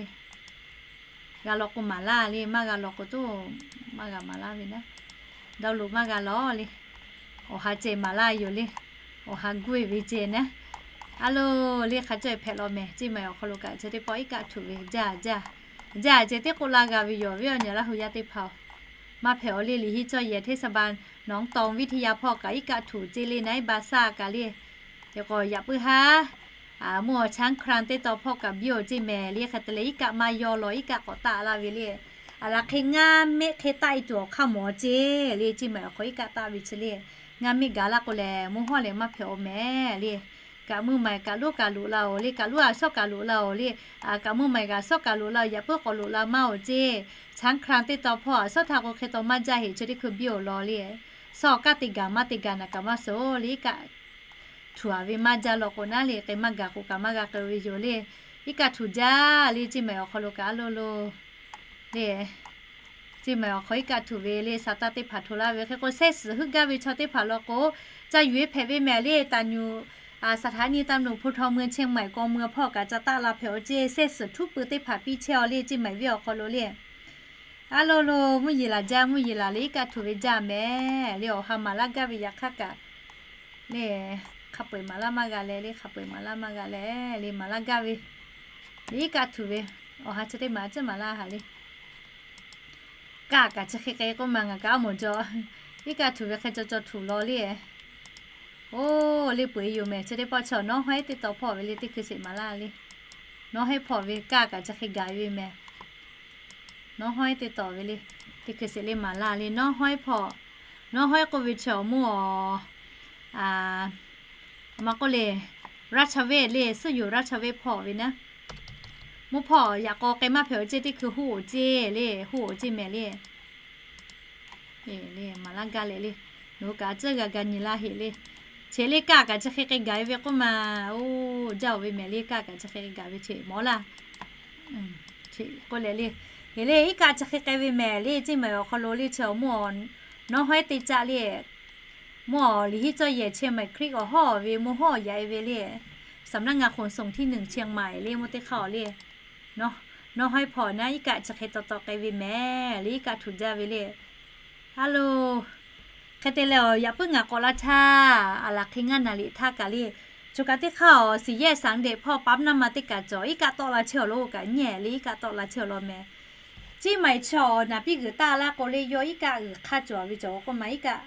G'a law k'o maˍ laˇ le, maˇ g'a law k'o toˆ maˇ g'a maˍ laˇ ve naˉ. Download maˇ g'a law le. Awˬ ha ceh maˍ laˇ yoˬ le. Awˬ ha guˇ e ve ceh naˉ. A lo le hk'a cawˇ e hpehꞈ law mehˍ, Ciˇ Maiˍ awˬ hk'aw lo kaꞈ chi teˇ pawˆ iˉ kaˆ htuꞈ ve jaˇ jaˇ. Jaˇ ceh teˇ k'oˆ laˇ g'a ve yoˬ, awˬ viˉ awˬ nyi Laˇ huˍ yaˇ teˇ hpaˍ-oˬ. Maˇ hpehꞈ awˬ le, liꞈ hiˉ cawˇ yehˬ hteˇ saˍ ba nawˬ tawˍ viˇ htaˇ yaˇ hpawˇ kaꞈ iˉ kaˆ htuꞈ ceh le naˉ, iˉ ba shaˆ kaꞈ le. Hk'e k'o yaꞈ puiˉ haˉ mvuhˇ awˬ chaˉ hkranˇ teˇ taw hpawˇ kaꞈ biˇ oˬ ceˇ mehˍ le, hk'e te leh iˉ kaˆ maˇ yaw law iˉ kaˆ k'awꞈ taˆ laˇ ve le. A laˬ hk'e ngaˇ mehˆ hk'e taˆ e tuˬ awˬ hk'aˇ mawˬ ceˇ le, Ciˇ Maiˍ awˬ hk'aw iˉ kaˆ taˆ ve chi le. Ngaˇ mehˆ gaˬ laˇ k'o lehˬ mvuhˇ hawˉ lehˬ maˇ hpehꞈ awˬ mehˍ le. Kaꞈ mvuhˇ maˬ kaꞈ loˉ kaꞈ loꞈ la oˬ le, kaꞈ loˉ a shawˉ kaꞈ loꞈ la oˬ le. Kaꞈ mvuhˇ maˬ kaꞈ shawˉ kaꞈ loꞈ la, yaꞈ puiˉ k'awꞈ loꞈ la maˇ oˬ ceˇ. Chaˉ hkranˇ teˇ taw hpawˇ a shawˉ htaˇ k'o hk'e taw maˇ jaˇ heꞈ, chi teˇ hkui biˇ oˬ law le. Shawˉ kaˆ te gaˬ maˇ te gaˬ naˬ kaꞈ maˇ suh le, iˉ kaˆ htuꞈ a ve maˇ jaˇ law k'o naˉ le, k'ai maˇ gaˬ k'o kaꞈ maˇ g'a k'ai ve yoˬ le. Iˉ kaˆ htuꞈ jaˇ le, Ciˇ Maiˍ awˬ hk'aw lo kaꞈ a lo lo le. Ciˇ Maiˍ awˬ hk'aw iˉ kaˆ htuꞈ ve le, saˍ taˇ teˇ hpaˍ htoꞈ laˇ ve hk'e k'o, sehˉ suhˍ huˉ gaˇ ve chaw teˇ hpaˍ law k'o, ca yuˬ e hpehꞈ ve mehˍ le, taˍ nyuꞈ สถานีตำรวจภูธรเมืองเชียงใหม่ กองเมือง hpawˇ kaꞈ ca taˆ la hpehꞈ awˬ ceˇ, sehˉ suhˍ htuˉ pui teˇ hpaˍ piˇ chehˇ awˬ le, Ciˇ Maiˍ venˇ awˬ hk'aw lo le. A lo lo, mvuhˇ yeˬ laˬ jaˇ, mvuhˇ yeˬ laˬ le, iˉ kaˆ htuꞈ ve jaˇ mehˍ le, awˬ ha maˍ laˇ gaˇ ve yaꞈ hk'aˇ kaꞈ le, hk'a peu eˬ maˍ laˇ maˇ g'a leh le, hk'a peu eˬ maˍ laˇ maˇ g'a leh le, maˍ laˇ gaˇ ve le, iˉ kaˆ htuꞈ ve awˬ ha chi teˇ maˬ a ciˉ maˍ laˇ haˍ le. Kaˆ kaꞈ chi hk'e k'ai k'oˆ ma ngaˬ kaꞈ a mawˬ jaw, iˉ kaˆ htuꞈ ve hk'e caw caw htuꞈ law le. Oˇ le, peu eˬ yoˬ mehˍ, chi teˇ pawˆ chi nawˉ hawˉ ehˉ teˇ taw hpawˇ ve le, teˇ hkui sheˍ maˍ laˇ le. Nawˉ hawˉ ehˉ hpawˇ ve kaˆ kaꞈ chi hk'e gaˬ ve mehˍ. Nawˉ hawˉ ehˉ teˇ taw ve le, teˇ hkui sheˍ le maˍ laˇ le, nawˉ hawˉ ehˉ hpawˇ. Nawˉ hawˉ ehˉ k'oˆ ve chi awˬ mvuhˇ awˬ ma k'oˆ le, ราชเวช le, suhˉ yoˬ ราชเวช hpawˇ ve naˉ. Mvuhˇ hpawˇ yaꞈ k'aw k'ai maˇ hpehꞈ awˬ ceˇ, teˇ hkui huˉ oˬ ceˇ le, huˉ oˬ ceˇ mehˍ le. Maˍ laˇ gaˇ leh le, nawˬ hui kaꞈ a ciˉ g'a ga nyi laˇ heꞈ le. Cheˬ le kaˆ kaꞈ chi hk'e k'ai gaˬ e ve k'oˆ ma, oˇ jaˇ oˬ ve mehˍ le, kaˆ kaꞈ chi hk'e k'ai gaˬ ve cheˬ mawˬ laˇ. K'oˆ leh le, heˍ le iˉ kaˆ chi hk'e k'ai ve mehˍ le, Ciˇ Maiˍ awˬ hk'aw lo le chi awˬ mvuhˇ awˬ nawˉ hawˉ ehˉ teˇ caˆ le. Mvuhˇ awˬ liꞈ hiˉ cawˇ yehˬ Chiang Mai Creek awˬ hawˉ ve mvuhˇ hawˉ yaꞈ e ve le. สำนักงานขนส่งที่หนึ่งเชียงใหม่ le mvuhˇ teˇ hk'aˇ awˬ le. Nawˉ hawˉ ehˉ hpawˇ naˉ iˉ kaˆ chi hk'e taw taw k'ai ve mehˍ le, iˉ kaˆ htuꞈ jaˇ ve le. A lo, hk'e te leh awˬ yaꞈ puiˉ ngaˬ k'awꞈ la htaˇ, a laˬ hk'e ngaˇ naˍ liꞈ htaˇ kaꞈ le. Choˬ kaꞈ teˇ hk'aˇ awˬ สี่แยกสามเด็ก hpawˇ ปั๊มน้ำมัน teˇ kaꞈ cawˬ, iˉ kaˆ tawˆ la chehˇ awˬ lo kaꞈ nyi le, iˉ kaˆ tawˆ la chehˇ awˬ lawn mehˍ. Ciˇ Maiˍ chaw naˍ piˇ g'uiˬ taˆ laˇ k'o le, yawˇ iˉ kaˆ g'uiˬ hk'aˇ cawˬ ve cawˬ k'oˆ ma, iˉ kaˆ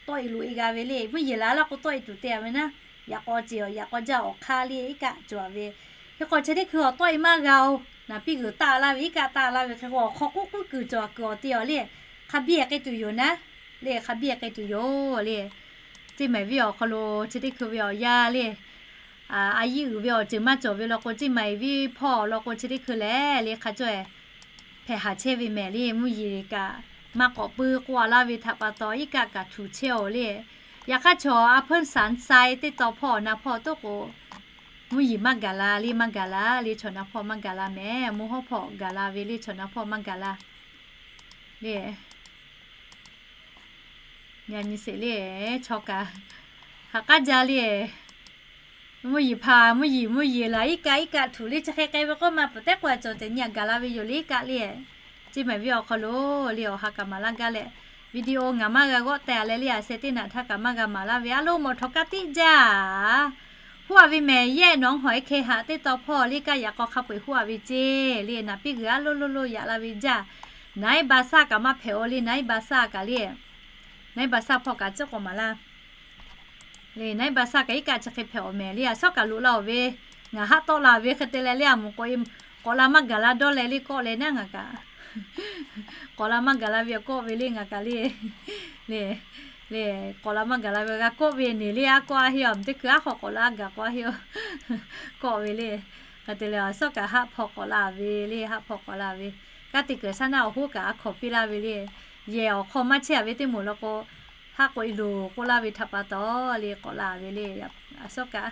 tawˆ e loꞈ e g'a ve le. Mvuhˇ yeˬ laˬ laˇ k'o tawˆ e tuˬ te a ve naˉ, yaꞈ k'aw ceˬ awˬ yaꞈ k'aw jaˇ awˬ hk'aˇ le iˉ kaˆ cawˬ ve. Hk'e k'o chi teˇ hkui awˬ tawˆ e maˇ g'a oˬ, naˍ piˇ g'uiˬ taˆ laˇ ve iˉ kaˆ taˆ laˇ ve hk'e k'o awˬ hk'aw k'oˆ k'oˆ kuiˬ cawˬ kuiˬ awˬ te awˬ le. Hk'a biˇ k'ai tuˬ yoˬ naˉ le, hk'a biˇ k'ai tuˬ yoˬ le. Ciˇ Maiˍ venˇ awˬ hk'aw lo chi teˇ hkui ve awˬ yaˇ le, a yiˇ uiˍ ve awˬ ceuˬ maˇ cawˬ ve law k'o, Ciˇ Maiˍ venˇ hpawˇ law k'o chi teˇ hkui lehˬ le hk'a cawˇ e hpehꞈ haˍ chehˇ ve mehˍ le. Mvuhˇ yeˬ kaꞈ maˇ k'awꞈ puiˉ k'oˆ a laˇ ve htaꞈ pa taw iˉ kaˆ kaꞈ htuꞈ chehˇ awˬ le. Yaꞈ hk'aˇ chaw a hpeuˇ sanˍ sai teˇ taw hpawˇ na hpawˇ toˆ k'o, mvuhˇ yeˬ maˇ gaˬ la le, maˇ gaˬ la le, chaw na hpawˇ maˇ gaˬ la mehˍ. Mvuhˇ hawˉ hpawˇ gaˬ la ve le, chaw na hpawˇ maˇ gaˬ la le. Yaꞈ nyi sheˍ le, chaw kaꞈ haꞈ k'aˉ jaˇ le. Mvuhˇ yeˬ hpaˍ mvuhˇ yeˬ mvuhˇ yeˬ laˬ iˉ kaˆ iˉ kaˆ htuꞈ le chi hk'e k'ai ve k'oˆ ma, peuˬ tehˉ k'o a cawˬ ceh nyi a gaˬ la ve yoˬ le iˉ kaˆ le. Ciˇ Maiˍ venˇ awˬ hk'aw lo le awˬ ha kaꞈ maˍ laˇ gaˇ leh, video ngaˬ maˇ g'a g'awˆ teh a leh le, a sheh teˇ naꞈ htaˇ kaꞈ maˇ g'a maˍ laˇ ve a lo mawˬ htawnˍ kaˇ tiˉ jaˇ. Huˉ a ve mehˍ yehˆ nawˬ hawˬ e hkeh haꞈ teˇ taw hpawˇ le kaˆ yaꞈ k'aw hk'a peu eˬ huˉ a ve ceˇ le, naˍ piˇ g'uiˬ a lo lo lo yaꞈ la ve jaˇ. Naiˉ ba saˇ kaꞈ maˇ hpehꞈ-o le, naiˉ ba saˇ kaꞈ le. Naiˉ ba saˇ hpawˇ kaꞈ ciˉ k'awꞈ maˍ laˇ. Le, naiˉ ba saˇ kaꞈ iˉ kaˆ chi hk'e hpehꞈ-aw mehˍ le. A suhˉ kaꞈ loꞈ la-oˬ ve, ngaˬ haˆ tawˆ la ve hk'e te leh le, a moˍ k'awꞈ la maˇ gaˬ la dawˇ leh le kawˆ leh naˉ ngaˬ kaꞈ. K'awꞈ la maˇ gaˬ la ve kawˆ ve le ngaˬ kaꞈ le. Le, le, k'awꞈ la maˇ gaˬ la ve g'a kawˆ ve neˬ le, aˉ kawˆ aˉ heˆ-a, teˇ hkui aˉ hk'aw k'awꞈ la g'a k'awꞈ aˉ heˆ-a. Kawˆ ve le. Hk'e te leh a suhˉ kaꞈ haˆ hpawˇ k'awꞈ la ve le, haˆ hpawˇ k'awꞈ la ve. Kaˇ teꞈ kuiˬ shaˉ naˆ awˬ hoˉ kaꞈ a hkawnˍ piˇ laˇ ve le. Yehˬ awˬ hk'aw maˇ chehˇ-a ve teˇ moˍ law k'o, haˆ k'oꞈ e loˬ k'oˆ laˇ ve htaꞈ pa taw le k'awꞈ la ve le. A suhˉ kaꞈ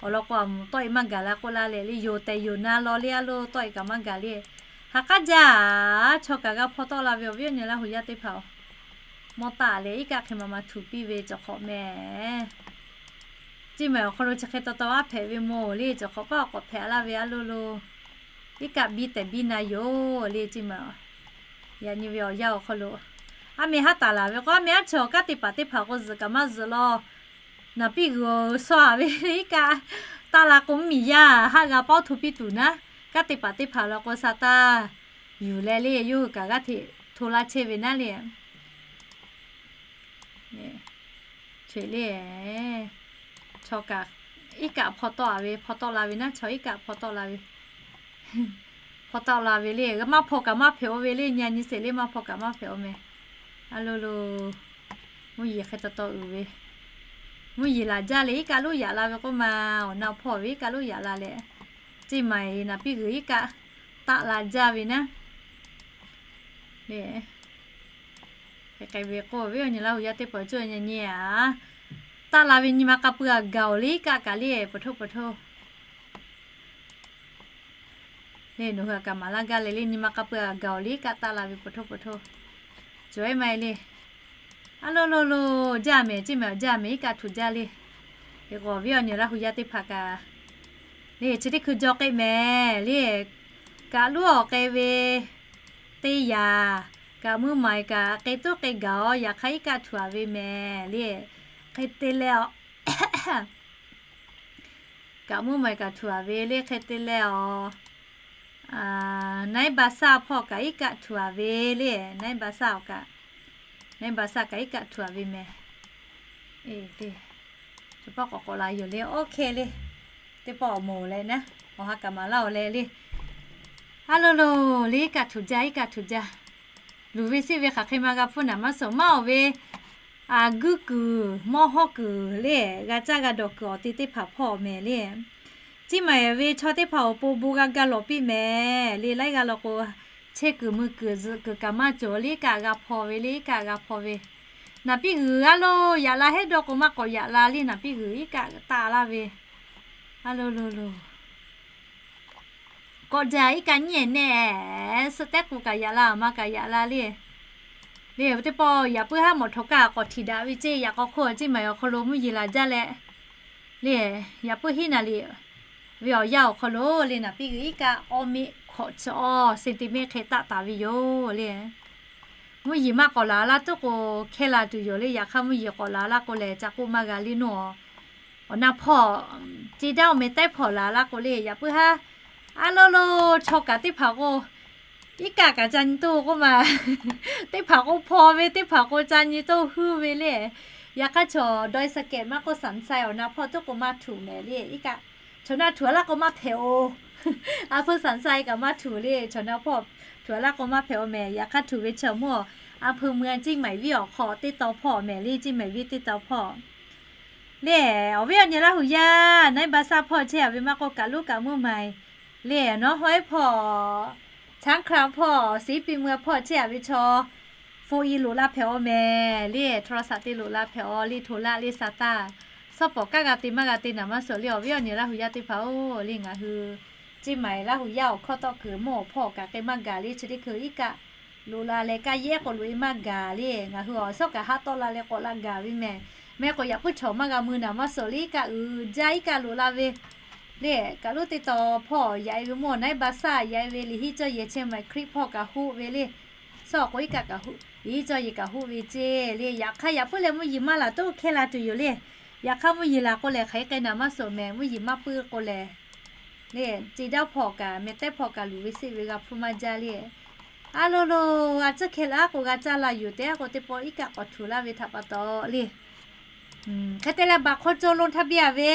awˬ lawn k'o, a moˍ tawˆ e maˇ gaˬ la k'oˆ laˇ leh le, yoˬ tehˬ yoˬ na law le, a lo tawˆ e kaꞈ maˇ gaˬ le. Ha k'aˉ jaˇ, chaw kaꞈ g'a hpaw tawˆ la ve awˬ viˉ awˬ nyi Laˇ huˍ yaˇ teˇ hpaˍ-oˬ, mawˇ taˆ leh iˉ kaˆ hk'e ma ma htuꞈ piˇ ve cawˬ hk'awꞈ mehˍ. Ceˇ maˬ awˬ hk'aw lo chi hk'e taw taw aˉ hpehꞈ ve mawˬ le, cawˬ hk'awꞈ paˉ awˬ k'awꞈ hpehꞈ laˇ ve a lo lo. Iˉ kaˆ biˇ tehˬ biˇ na yoˬ le, ceˇ maˬ. Yaꞈ nyi ve awˬ yanˇ awˬ hk'aw lo, aˉ meh haˉ taˍ laˬ ve k'o, aˉ meh aˉ chaw kaˇ teˇ paˍ teˇ hpaˍ k'o zuhꞈ kaꞈ maˇ zuhꞈ law. Naˍ piˇ g'uiˬ suh-a ve iˉ kaˆ taˆ la k'o, mvuhˇ miˬ yaˇ haˆ g'a pawˇ hto piˇ tuˬ naˉ, kaˇ teˇ paˍ teˇ hpaˍ law k'o, sa taˇ yuˬ leh le, yawˇ hui kaꞈ g'aˇ hteꞈ hto laˇ chehˇ ve naˉ le. Cheꞈ le, chaw kaꞈ iˉ kaˆ hpaw tawˆ-a ve, hpaw tawˆ la ve naˉ, chaw iˉ kaˆ hpaw tawˆ la ve, hpaw tawˆ la ve le, maˇ hpaw kaꞈ maˇ hpehꞈ-o ve le, nyi a nyi sheˍ le, maˇ hpaw kaꞈ maˇ hpehꞈ-o mehˍ. A lo lo, mvuhˇ yeˬ hk'e taw taw uiˍ ve, mvuhˇ yeˬ laˬ jaˇ le, iˉ kaˆ lonˉ yaꞈ la ve k'oˆ ma, awˬ na hpawˇ ve iˉ kaˆ lonˉ yaꞈ la leh, ceˇ maˬ eˬ naˍ piˇ g'uiˬ iˉ kaˆ taˆ la jaˇ ve naˉ. Hk'e hk'e ve k'o, awˬ viˉ awˬ nyi Laˇ huˍ yaˇ teˇ hpaˍ cawˬ nyi nyi a, taˆ la ve nyi ma k'a pui a gaˬ-oˬ le, iˉ kaˆ kaꞈ le, pawˬ htoˇ pawˬ htoˇ. Le, nawˬ hui a kaꞈ maˍ laˇ gaˇ leh le, nyi ma k'a pui a gaˬ-oˬ le, iˉ kaˆ taˆ la ve pawˬ htoˇ pawˬ htoˇ. Cawˬ-e maˇ e le. A lo lo lo, jaˇ mehˍ, ceˇ maˬ jaˇ mehˍ, iˉ kaˆ htuꞈ jaˇ le. Hk'e k'o, awˬ viˉ awˬ nyi Laˇ huˍ yaˇ teˇ hpaˍ kaꞈ le, chi teˇ hkui jaw k'ai mehˍ le. Kaꞈ lonˉ awˬ k'ai ve teˇ yanˇ, kaꞈ mvuhˇ maˍ kaꞈ k'ai toˉ k'ai gaˬ-oˬ, yaꞈ hk'aˇ iˉ kaˆ htuꞈ-a ve mehˍ le. Hk'e te leh a, kaꞈ mvuhˇ maˍ kaꞈ htuꞈ-a ve le, hk'e te leh a, naiˉ ba saˇ hpawˇ kaꞈ iˉ kaˆ htuꞈ-a ve le, naiˉ ba saˇ awˬ kaꞈ, naiˉ ba saˇ kaꞈ iˉ kaˆ htuꞈ-a ve mehˍ. Teˇ pawˆ k'awꞈ k'awꞈ la yoˬ le, oˇ hk'e le. Teˇ pawˆ awˬ moˍ leh naˉ, awˬ ha kaꞈ maˍ laˇ-oˬ leh le. A lo lo, le iˉ kaˆ htuꞈ jaˇ, iˉ kaˆ htuꞈ jaˇ. Luˬ ve seˆ ve hk'aˬ hk'e ma g'a hpfuhˇ naˍ maˇ suhˍ maˇ-oˬ ve, a guˇ kuiˬ mawˇ hawˉ kuiˬ le, g'a caˇ g'a dawˬ kuiˬ awˬ te teˇ hpaˍ hpawˇ mehˍ le. Ceˇ maˬ ve chaw teˇ hpaˍ awˬ pon bon g'a ga lawˬ piˇ mehˍ le, laiˉ g'aˇ law k'o, chehˇ kuiˬ mui kuiˬ zuhꞈ kuiˬ kaꞈ maˇ cawˬ le, iˉ kaˆ g'a hpaw ve le, iˉ kaˆ g'a hpaw ve. Naˍ piˇ g'uiˬ a lo yaꞈ la hehˉ dawˇ k'o maˇ k'awꞈ yaꞈ la le, naˍ piˇ g'uiˬ iˉ kaˆ taˆ laˇ ve. A lo lo lo, k'awꞈ jaˇ iˉ kaˆ nyiˉ-ehˍ nehˆ, suh tehˉ k'o kaꞈ yaꞈ la, a ma kaꞈ yaꞈ la le. Le teˇ pawˆ yaꞈ puiˉ haˉ mawꞈ htawnˍ kaˇ k'awꞈ htiꞈ daꞈ ve ceˇ, yaꞈ k'aw hk'oˆ ceˇ maˬ awˬ hk'aw lo mvuhˇ yeˬ laˬ jaˇ leh, le yaꞈ puiˉ hiˉ naˍ liꞈ ve awˬ yanˇ awˬ hk'aw lo le, naˍ piˇ g'uiˬ iˉ kaˆ awˇ miˆ hkawꞈ chi awˇ centimeter hk'e taˆ taˍ ve yoˬ le. Mvuhˇ yeˬ maˇ k'awꞈ laˬ laˇ tuˉ k'o, hkehˇ la tuˬ yoˬ le. Yaꞈ hk'aˇ mvuhˇ yeˬ k'awꞈ laˬ laˇ k'o lehˬ, ca k'oˆ maˇ g'a le nawˬ. Awˬ na hpawˇ, ceˇ daˇ awˬ meh tehˉ hpawˇ laˬ laˇ k'o le, yaꞈ puiˉ haˉ a lo lo, chaw kaꞈ teˇ hpaˍ k'o, iˉ kaˆ kaꞈ ca nyi toˇ k'oˆ ma. Teˇ hpaˍ k'o hpaw ve, teˇ hpaˍ k'o ca nyi toˇ huiˉ ve le. Yaꞈ hk'aˇ chaw dawˇ e saˍ kehˍ maˇ k'oˆ, saˍ saiˍ awˬ na hpawˇ tuˉ k'o maˇ htuꞈ mehˍ le. Iˉ kaˆ chaw na htuꞈ a laˇ k'o maˇ hpehꞈ-o. A hpuiˇ saˍ saiˍ kaꞈ maˇ htuꞈ le, chaw na hpawˇ htuꞈ a laˇ k'o maˇ hpehꞈ-o mehˍ. Yaꞈ hk'aˇ htuꞈ ve chaw mawˇ, a hpuiˇ mui a ceˇ maˬ viˉ awˬ hk'aw teˇ taw hpawˇ mehˍ le, ceˇ maˬ viˉ teˇ taw hpawˇ. Le, awˬ viˉ awˬ nyi Laˇ huˍ yaˇ, naiˉ ba saˇ hpawˇ chehˇ-a ve maˇ k'oˆ, kaꞈ lonˉ kaꞈ mvuhˇ maˍ le, nawˉ hawˉ ehˉ hpawˇ, caˉ hk'aˇ hpawˇ, siˉ piˇ mui hpawˇ chehˇ-a ve chaw, phone i loꞈ la hpehꞈ-aw mehˍ le, โทรศัพท์ te loꞈ la hpehꞈ-aw le, hto laˇ le sa taˇ. Shawˉ pawˍ kaˇ g'a te maˇ g'a te naˍ maˇ suhˍ le, awˬ viˉ awˬ nyi Laˇ huˍ yaˇ teˇ hpaˍ-oˬ le, ngaˬ hui ceˇ maˬ Laˇ huˍ yaˇ awˬ hkawˇ tawˆ kuiˬ mawˇ awˬ hpawˇ kaꞈ k'ai maˇ gaˬ le, chi teˇ hkui iˉ kaˆ loꞈ la leh kaˇ yehˉ k'awꞈ loꞈ e maˇ gaˬ le. Ngaˬ hui awˬ shawˉ kaꞈ haˉ tawˆ la leh k'awꞈ la gaˬ ve mehˍ. Mehˆ k'o yaꞈ puiˉ chaw maˇ g'a mui naˍ maˇ suhˍ le, iˉ kaˆ uiˍ jaˇ iˉ kaˆ loꞈ la ve le, kaꞈ lonˉ teˇ taw hpawˇ yaꞈ e ve mawˇ, naiˉ ba saˇ yaꞈ e ve liꞈ hiˉ cawˇ yehˬ chehˇ maˬ Hkriꞈ hpawˇ kaꞈ hoˆ ve le. Shawˉ awˬ k'o iˉ kaˆ kaꞈ hoˆ, liꞈ hiˉ cawˇ yehˬ kaꞈ hoˆ ve ceˇ le. Yaꞈ hk'aˇ yaꞈ puiˉ leh mvuhˇ yeˬ maˇ laˬ tuˉ hkehˇ la tuˬ yoˬ le. Yaꞈ hk'aˇ mvuhˇ yeˬ laˬ k'o lehˬ, hk'aˬ hk'e k'ai naˍ maˇ suhˍ mehˍ, mvuhˇ yeˬ maˇ puiˉ k'o lehˬ le, ceˇ daˇ hpawˇ kaꞈ meh tehˉ hpawˇ kaꞈ luˬ ve seˆ ve g'a hpfuhˇ maˇ jaˇ le. A lo lo, a tcuhˇ hkeh laˇ k'o g'a caˇ la yoˬ tehꞈ k'o, teˇ pawˆ iˉ kaˆ k'awꞈ htuꞈ laˇ ve htaꞈ pa taw le. Hk'e te leh บัตรคนจน ลงทะเบียน ve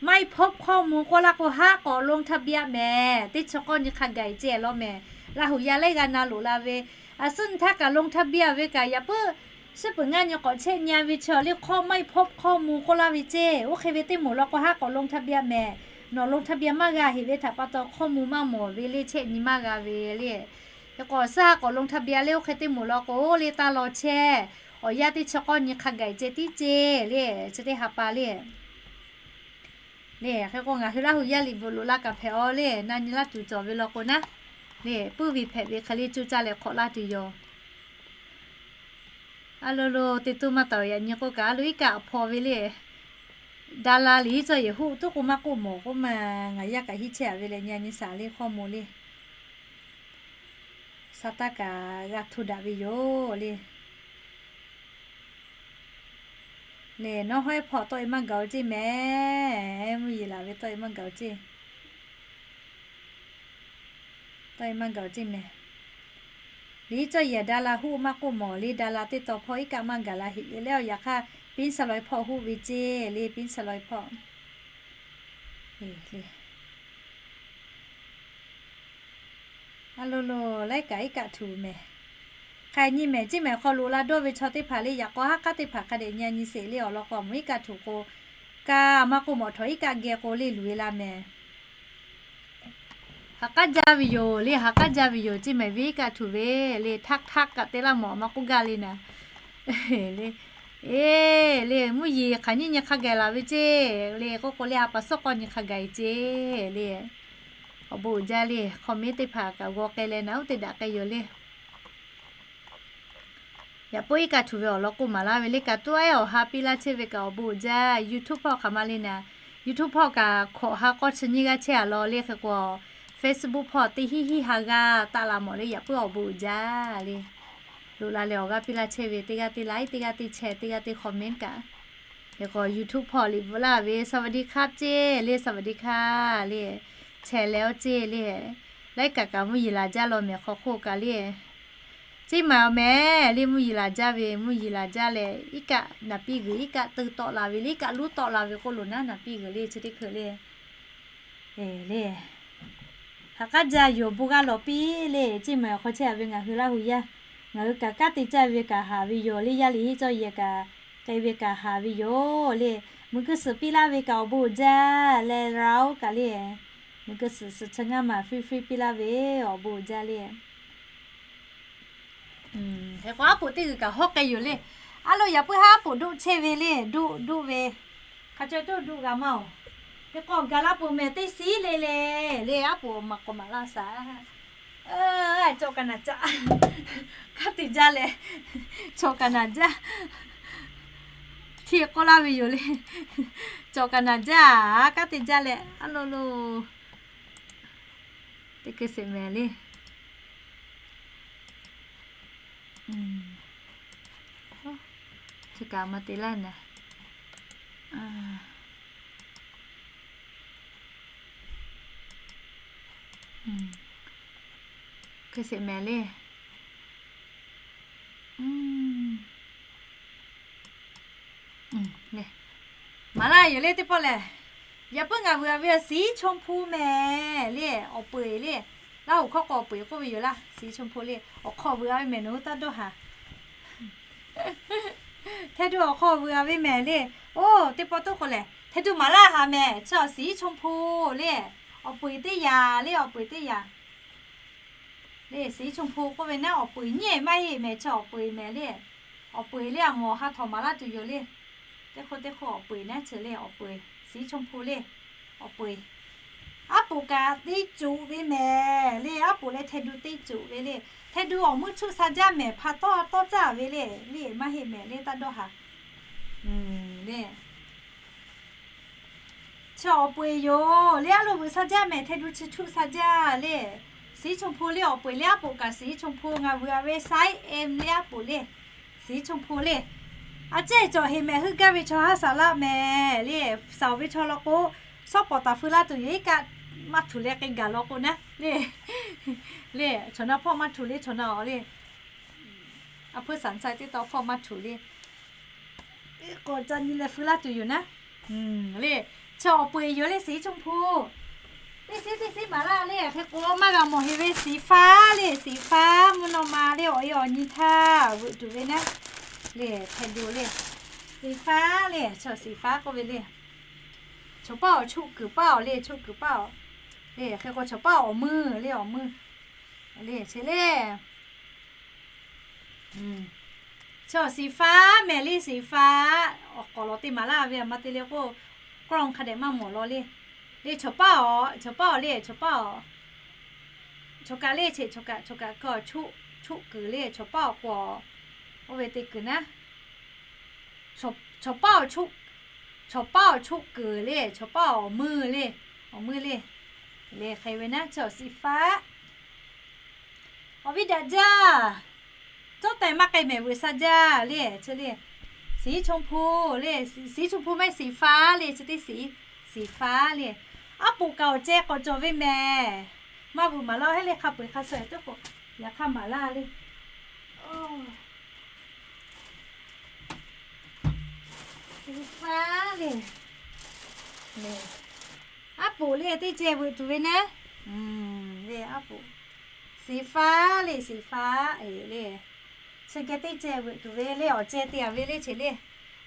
ไม่พบข้อมูล k'oˆ laˇ k'o, haˉ k'awꞈ ลงทะเบียน mehˍ. Teˇ chi k'awˇ nyi hk'a gaˬ ceh law mehˍ. Laˇ huˍ yaˇ lehˬ g'a na loꞈ la ve, a suhˉ nyi htaˇ kaꞈ ลงทะเบียน ve kaꞈ, yaꞈ puiˉ suhˉ peuˬ ngaˇ nyi k'awꞈ chehˇ nyi ve chi le, ไม่พบข้อมูล k'oˆ laˇ ve ceh. Oˇ hk'e ve teˇ moˍ law k'o, haˉ k'awꞈ ลงทะเบียน mehˍ. Nawˬ ลงทะเบียน maˇ g'a heꞈ ve htaꞈ pa taw, ข้อมูล maˇ mawˬ ve le, chehˇ nyi maˇ g'a ve le. Hk'e k'o, suhˉ haˉ k'awꞈ ลงทะเบียน le. Oˇ hk'e teˇ moˍ law k'o, le taˇ law chehˇ. Awˬ yanˇ teˇ chi k'awˇ nyi hk'a gaˬ ceh tiˉ ceh le, chi teˇ ha pa le. Le hk'e k'o, ngaˬ hui Laˇ huˍ yaˇ liꞈ bvuhꞈ loꞈ la kaꞈ hpehꞈ aw le, na nyi laˇ tuˬ cawˬ ve law k'o naˉ, le puiˉ ve hpehꞈ ve hk'e le, coˇ caˇ leh hk'awꞈ laˇ tuˬ yoˬ. A lo lo, teˇ toˇ maˇ taˍ yaꞈ nyi k'oˆ kaꞈ, a lo iˉ kaˆ hpaw ve le. Dala liꞈ iˉ cawˇ yehˬ huˆ tuˉ k'o maˇ k'oˆ mawˬ k'oˆ ma, ngaˬ yaˇ kaꞈ hiˆ chehˇ a ve leh nyi a nyi shaˍ le ข้อมูล le. Sa taˇ kaꞈ g'a hto daꞈ ve yoˬ le. Le nawˉ hawˉ hpaw tawˆ e maˇ gaˬ oˬ ceˇ mehˍ. Mvuhˇ yeˬ laˬ ve tawˆ e maˇ gaˬ oˬ ceˇ. Tawˆ e maˇ gaˬ oˬ ceˇ mehˍ. Liꞈ iˉ cawˇ yehˬ dala huˆ maˇ k'oˆ mawˬ le, dala teˇ taw hpawˇ iˉ kaˆ maˇ gaˬ la heꞈ ve le. Awˬ yaꞈ hk'aˇ, piˉ sa law hpawˇ huˆ ve ceˇ le, piˉ sa law hpawˇ. A lo lo, laiˉ kaꞈ iˉ kaˆ htuꞈ mehˍ. Hk'aˬ nyi mehˍ ceˇ mehˍ, hk'aw loꞈ la dawˇ ve chaw teˇ hpaˍ le, yaꞈ k'aw haˉ k'aˉ teˇ hpaˍ hk'a dehꞈ nyi a nyi sheˍ le. Awˬ lawn k'o, mvuhˇ iˉ kaˆ htuꞈ k'o, kaꞈ maˇ k'oˆ mawˬ, htawnˍ iˉ kaˆ geh k'o le luˬ e la mehˍ. Ha k'aˉ jaˇ ve yoˬ le, ha k'aˉ jaˇ ve yoˬ ceˇ mehˍ, ve iˉ kaˆ htuꞈ ve le, htaˇ htaˇ kaꞈ te laˇ mawˬ maˇ k'oˆ gaˇ le naˍ. Le, eˬ le, mvuhˇ yeˬ hk'aˬ nyi nyi hk'a gaˬ laˬ ve ceˇ le k'oˆ k'o le, ha pa suhˉ k'awˇ nyi hk'a gaˬ ceˇ le. Awˬ bon uiˍ jaˇ le, comment teˇ hpaˍ kaꞈ g'aw k'ai leh naˍ, oˇ te daꞈ k'ai yoˬ le. Yaꞈ puiˉ iˉ kaˆ htuꞈ ve awˬ lawn k'oˆ maˍ laˇ ve le, kaꞈ tuˉ ehˉ awˬ ha piˇ laˇ chehˇ ve kaꞈ awˬ bon uiˍ jaˇ. YouTube hpawˇ hk'aˬ ma le naˍ, YouTube hpawˇ kaꞈ hkawꞈ ha k'awˇ chi nyiˇ g'aˇ chehˇ a law le. Hk'e k'o, Facebook hpawˇ teˇ hinˉ hinˉ ha g'aˇ taˆ la mawˬ le, yaꞈ puiˉ awˬ bon uiˍ jaˇ le. Loꞈ la leh awˬ g'aˇ piˇ laˇ chehˇ ve, teˇ g'aˇ teˇ like, teˇ g'aˇ teˇ share, teˇ g'aˇ teˇ comment kaꞈ. Hk'e k'o, YouTube hpawˇ liꞈ bvuhꞈ laˇ ve สวัสดีครับ ceˇ le, สวัสดีค่ะ le, chehˇ leh oˇ ceˇ le. Laiˉ kaꞈ kaꞈ mvuhˇ yeˬ laˬ jaˇ law mehˍ, hk'aw hk'oˆ kaꞈ le. Ceˇ maˬ mehˍ le, mvuhˇ yeˬ laˬ jaˇ ve, mvuhˇ yeˬ laˬ jaˇ leh, iˉ kaˆ naˍ piˇ g'uiˬ, iˉ kaˆ teu tawˆ la ve le, iˉ kaˆ luˉ tawˆ la ve k'oˆ loˬ naˉ, naˍ piˇ g'uiˬ le, chi teˇ hkui le. Eˬ le, ha k'aˉ jaˇ yoˬ, bon g'aˇ lawˬ piˇ le. Ceˇ maˬ awˬ hk'aw chehˇ a ve ngaˬ hui Laˇ huˍ yaˇ, ngaˬ hui kaꞈ kanˉ te caˇ ve kaꞈ haˍ ve yoˬ le, yaˇ liꞈ hiˉ cawˇ yehˬ kaꞈ k'ai ve kaꞈ haˍ ve yoˬ le. Muiˬ guiˬ suhˍ piˇ laˇ ve kaꞈ awˬ bon uiˍ jaˇ leh, la oˉ kaꞈ le. Muiˬ guiˬ suhˍ suhˍ chi ngaˇ maˬ free free piˇ laˇ ve, awˬ bon uiˍ jaˇ le. Hk'e k'o, aˉ poꞈ teˇ g'uiˬ kaꞈ hawˉ k'ai yoˬ le. A lo, yaꞈ puiˉ haˉ aˉ poꞈ doˆ chehˇ ve le, doˆ doˆ ve. Hk'a caweh toˇ doˆ g'a maˇ oˬ. Hk'e k'o, gaˬ la peuˬ mehˍ, teˇ shiˉ le le le, aˉ poꞈ maꞈ k'awꞈ maˍ laˇ shaˍ. Cawˬ kaꞈ naˍ caˆ, kanˉ te jaˇ leh, cawˬ kaꞈ naˍ jaˇ. Hti k'oˆ laˇ ve yoˬ le. Cawˬ kaꞈ naˍ jaˇ, kanˉ te jaˇ leh, a lo lo. Teˇ hkui sheˍ mehˍ le. Chi kaꞈ maˇ te laˇ naˍ. Hkui sheˍ mehˍ le. Maˍ laˇ yoˬ le teˇ pawˆ lehˬ. Yaꞈ puiˉ ngaˬ vuiˬ a ve สีชมพู mehˍ le, awˬ peu eˬ le. Laˇ huˍ hkawˇ k'o awˬ peu eˬ k'oˆ ve yoˬ laˇ, สีชมพู le. Awˬ hk'aw vuiˬ a ve mehˍ, nawˬ hui taˇ dawˇ haˍ. Hteˇ duˬ awˬ hk'aw vuiˬ a ve mehˍ le. Oˇ, teˇ pawˆ toˇ k'o lehˬ, hteˇ duˬ maˍ laˇ haˍ mehˍ, chi สีชมพู le. Awˬ peu eˬ teˇ yanˇ le, awˬ peu eˬ teˇ yanˇ. Le สีชมพู k'oˆ ve naˉ, awˬ peu eˬ nyi maˇ heˆ mehˍ, chi awˬ peu eˬ mehˍ le. Awˬ peu eˬ le, a mawˬ ha htawnˍ maˍ laˇ tuˬ yoˬ le. Teˇ hk'oˆ teˇ hk'oˆ awˬ peu eˬ naˉ chi le, awˬ peu eˬ สีชมพู le. Awˬ peu eˬ, aˉ poꞈ kaꞈ teˇ coꞈ ve mehˍ le, aˉ poꞈ leh hteˇ duˬ teˇ coꞈ ve le. Hteˇ duˬ awˬ meuˇ chuˆ sha jaˇ mehˍ, hpa tawˇ tawˇ caˇ ve le, le maˇ heˆ mehˍ le, taˇ dawˇ haˍ. Le Chi awˬ peu eˬ yoˬ le, aˉ lo vuiˬ sha jaˇ mehˍ, hteˇ duˬ chi chuˆ sha jaˇ le. สีชมพู le awˬ peu eˬ le, aˉ poꞈ kaꞈ สีชมพู, ngaˬ vuiˬ a ve size M le aˉ poꞈ le. สีชมพู le. A cehˇ cawˬ heˍ mehˍ, heuˆ gaˇ ve chaw haˉ saˍ laˆ mehˍ le. Saˍ ve chaw law k'o, shawˉ pawˍ taˍ feu laˇ tuˬ yoˬ, iˉ kaˆ Maˇ htuˬ leh k'ai gaˬ law k'o naˉ le. Le, chaw na hpawˇ maˇ htuˬ le, chaw na-oˬ le. A hpfuhˇ saˍ ca teˇ taw hpawˇ maˇ htuˬ le. K'awꞈ ca nyi leh feu laˇ tuˬ yoˬ naˉ. Le, chaw awˬ peuˬ-eˬ yoˬ le, สีชมพู. Teˇ siˉ teˇ siˉ maˍ laˇ le, hk'e k'o maˇ g'a mawˬ heˍ ve สีฟ้า le, สีฟ้า mvuhˇ naw ma le, awˬ e awˬ nyi htaˇ veuꞈ tuˬ ve naˉ. Le, hpehꞈ duˬ le, สีฟ้า le, chaw สีฟ้า k'oˆ ve le. Chaw paˇ awˬ, choˆ kuiˬ paˇ awˬ le, choˆ kuiˬ paˇ awˬ. Le, hk'e k'o chaw paˇ awˬ meuˇ le, awˬ meuˇ. Le, che le. Chaw สีฟ้า mehˍ le, สีฟ้า. Awˬ k'awˍ lawˬ te maˍ laˇ ve aˬ ma te le k'o, กล้อง hk'a dehꞈ maˇ mawˬ law le. Le, chaw paˇ awˬ, chaw paˇ awˬ le, chaw paˇ awˬ. Chaw kaꞈ le, che chaw kaꞈ, chaw kaꞈ k'o, choˆ kuiˬ le, chaw paˇ awˬ k'o, oˇ ve te kuiˬ naˉ. Chaw paˇ awˬ, chaw paˇ awˬ choˆ kuiˬ le, chaw paˇ awˬ meuˇ le, awˬ meuˇ le. Le, hk'e ve naˉ, chaw สีฟ้า. Awˬ viˉ daꞈ jaˇ. Tcuhˉ taiˍ maˇ k'ai mehˍ veuꞈ sha jaˇ le, che le. สีชมพู le, สีชมพู maˇ heˆ สีฟ้า le, chi teˇ สี, สีฟ้า le. Aˉ poꞈ kaꞈ awˬ ceh k'awꞈ cawˬ ve mehˍ. Maˇ veuꞈ maˍ laˇ heˆ le, hk'a peu-eˬ hk'a shuˍ tuˉ k'o, yaꞈ hk'aˇ maˍ laˇ le. สีฟ้า le. Aˉ poꞈ le teˇ ceh veuꞈ tuˬ ve naˉ. Le aˉ poꞈ สีฟ้า le, สีฟ้า le. Chi geh teˇ ceh veuꞈ tuˬ ve le, awˬ ceh te-a ve le, che le.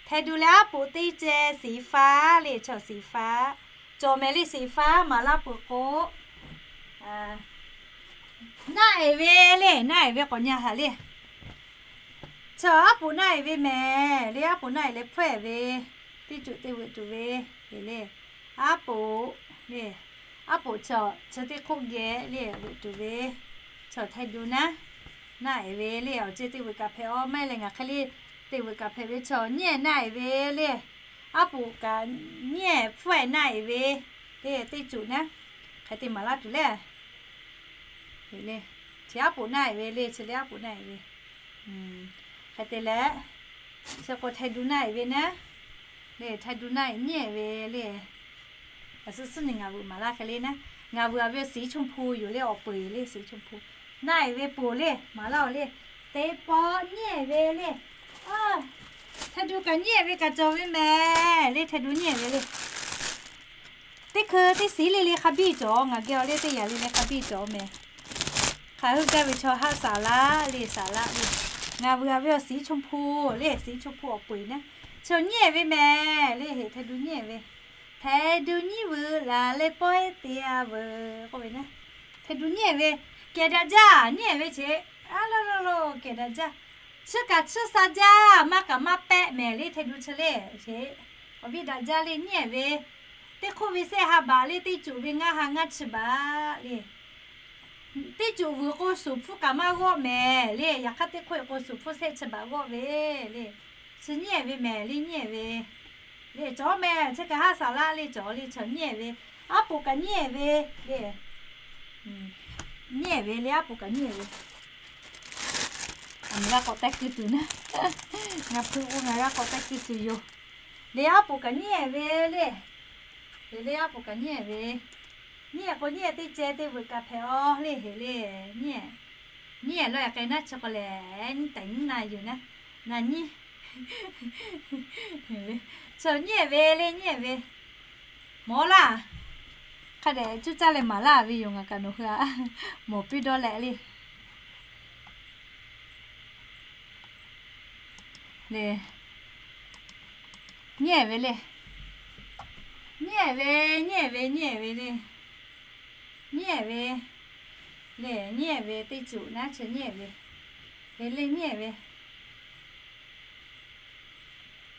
Hpehꞈ duˬ leh aˉ poꞈ teˇ ceh สีฟ้า le, chaw สีฟ้า. Cawˬ mehˍ le, สีฟ้า maˍ laˇ peuˬ k'o, naˆ eˍ ve le, naˆ eˍ ve k'awꞈ nyi haꞈ le. Chaw aˉ poꞈ naˆ eˍ ve mehˍ le, aˉ poꞈ naˆ eˍ leh hpfuhˇ eˍ ve, teˇ cuˬ te veuꞈ tuˬ ve le. Aˉ poꞈ le, aˉ poꞈ chaw chi teˇ hk'oˆ geh le veuꞈ tuˬ ve, chaw ไทยดู naˉ, naˆ eˍ ve le, awˬ ceh te veuꞈ kaꞈ hpehꞈ-aw, maˇ heˆ leh ngaˬ hk'e le te veuꞈ kaꞈ hpehꞈ ve, chaw nyiˇ eˍ naˆ eˍ ve le, aˉ poꞈ kaꞈ nyiˇ eˍ hpfuhˇ eˍ naˆ eˍ ve le, teˇ cuˬ naˉ, hk'e te maˍ laˇ tuˬ le. Chi aˉ poꞈ naˆ eˍ ve le, chi le aˉ poꞈ naˆ eˍ ve. Hk'e te leh, chi k'o ไทยดู naˆ eˍ ve naˉ, le ไทยดู naˆ eˍ nyiˇ eˍ ve le. Aˬ suhˉ suhˉ nyi ngaˬ veuꞈ maˍ laˇ hk'e le naˉ. Ngaˬ veuꞈ-a ve สีชมพู yoˬ le, awˬ peuˬ-eˬ le สีชมพู. Naˆ eˍ ve poˬ le, maˍ laˇ-oˬ le. Teˇ pawˆ nyiˇ eˍ ve le. ไทยดู kaꞈ nyiˇ eˍ ve kaꞈ cawˬ ve mehˍ le, ไทยดู nyiˇ eˍ ve le. Teˇ hkui teˇ siˉ le le hk'a biˇ cawˬ, ngaˬ geh-a le teˇ yaꞈ le le hk'a biˇ cawˬ mehˍ. Hk'aˬ hui gaˇ ve chaw haˆ saˍ laˆ le, saˍ laˆ le. Ngaˬ veuꞈ-a ve awˬ สีชมพู le, สีชมพู awˬ peuˬ-eˬ naˉ. Chaw nyiˇ eˍ ve mehˍ le, heꞈ ไทยดู nyiˇ eˍ ve. ไทยดู nyiˇ veuꞈ laˬ leh pawehˇ te-a veuˬ k'oˆ ve naˉ. ไทยดู nyiˇ eˍ ve, kehˬ daꞈ jaˇ, nyiˇ eˍ ve che. A lo lo lo, kehˬ daꞈ jaˇ. Chiˇ kaꞈ chiˇ sha jaˇ, maˇ kaꞈ maˇ pehˆ mehˍ le, ไทยดู chi le che. Awˬ viˉ daꞈ jaˇ le, nyiˇ eˍ ve. Teˇ hk'oˆ ve sehˆ ha baꞈ le, teˇ cuˬ ve ngaˇ ha ngaˇ chi baꞈ le. Teˇ cuˬ vuiˬ k'o, suˍ hpfuhˇ kaꞈ maˇ g'awˆ mehˍ le. Yaꞈ hk'aˇ teˇ hk'oˆ k'o, suˍ hpfuhˇ sehˆ chi baꞈ g'awˆ ve le. Chi nyiˇ eˍ ve mehˍ le, nyiˇ eˍ ve le cawˬ mehˍ. Chi kaꞈ haˆ saˍ laˆ le cawˬ le, chaw nyiˇ eˍ ve. Aˉ poꞈ kaꞈ nyiˇ eˍ ve le. Nyiˇ eˍ ve le, aˉ poꞈ kaꞈ nyiˇ eˍ ve. Aˬ miˍ g'a k'awꞈ teh keu tuˬ naˉ. Ngaˬ hpu k'o ngaˬ g'a k'awꞈ teh keu tuˬ yoˬ. Le aˉ poꞈ kaꞈ nyiˇ eˍ ve le. Heˍ le aˉ poꞈ kaꞈ nyiˇ eˍ ve. Nyiˇ eˍ k'o nyiˇ eˍ teˇ ceh te veuꞈ kaꞈ hpehꞈ-aw le, heˍ le. Nyiˇ eˍ, nyiˇ eˍ lawˇ yaꞈ k'ai naˉ, chi k'o lehˬ nyiˇ taiˍ nyiˇ na yuˬ naˉ, na nyiˇ. Chaw nyiˇ eˍ ve le, nyiˇ eˍ ve. Mawˬ laˇ. Hk'a dehꞈ cuˇ caˇ leh maˍ laˇ ve yoˬ, ngaˬ kaꞈ nawˬ hui-a mawˬ piˇ dawˇ leh le. Le, nyiˇ eˍ ve le. Nyiˇ eˍ ve, nyiˇ eˍ ve, nyiˇ eˍ ve le. Nyiˇ eˍ ve le, nyiˇ eˍ ve teˇ cuˬ naˉ, chi nyiˇ eˍ ve. Heˍ le nyiˇ eˍ ve.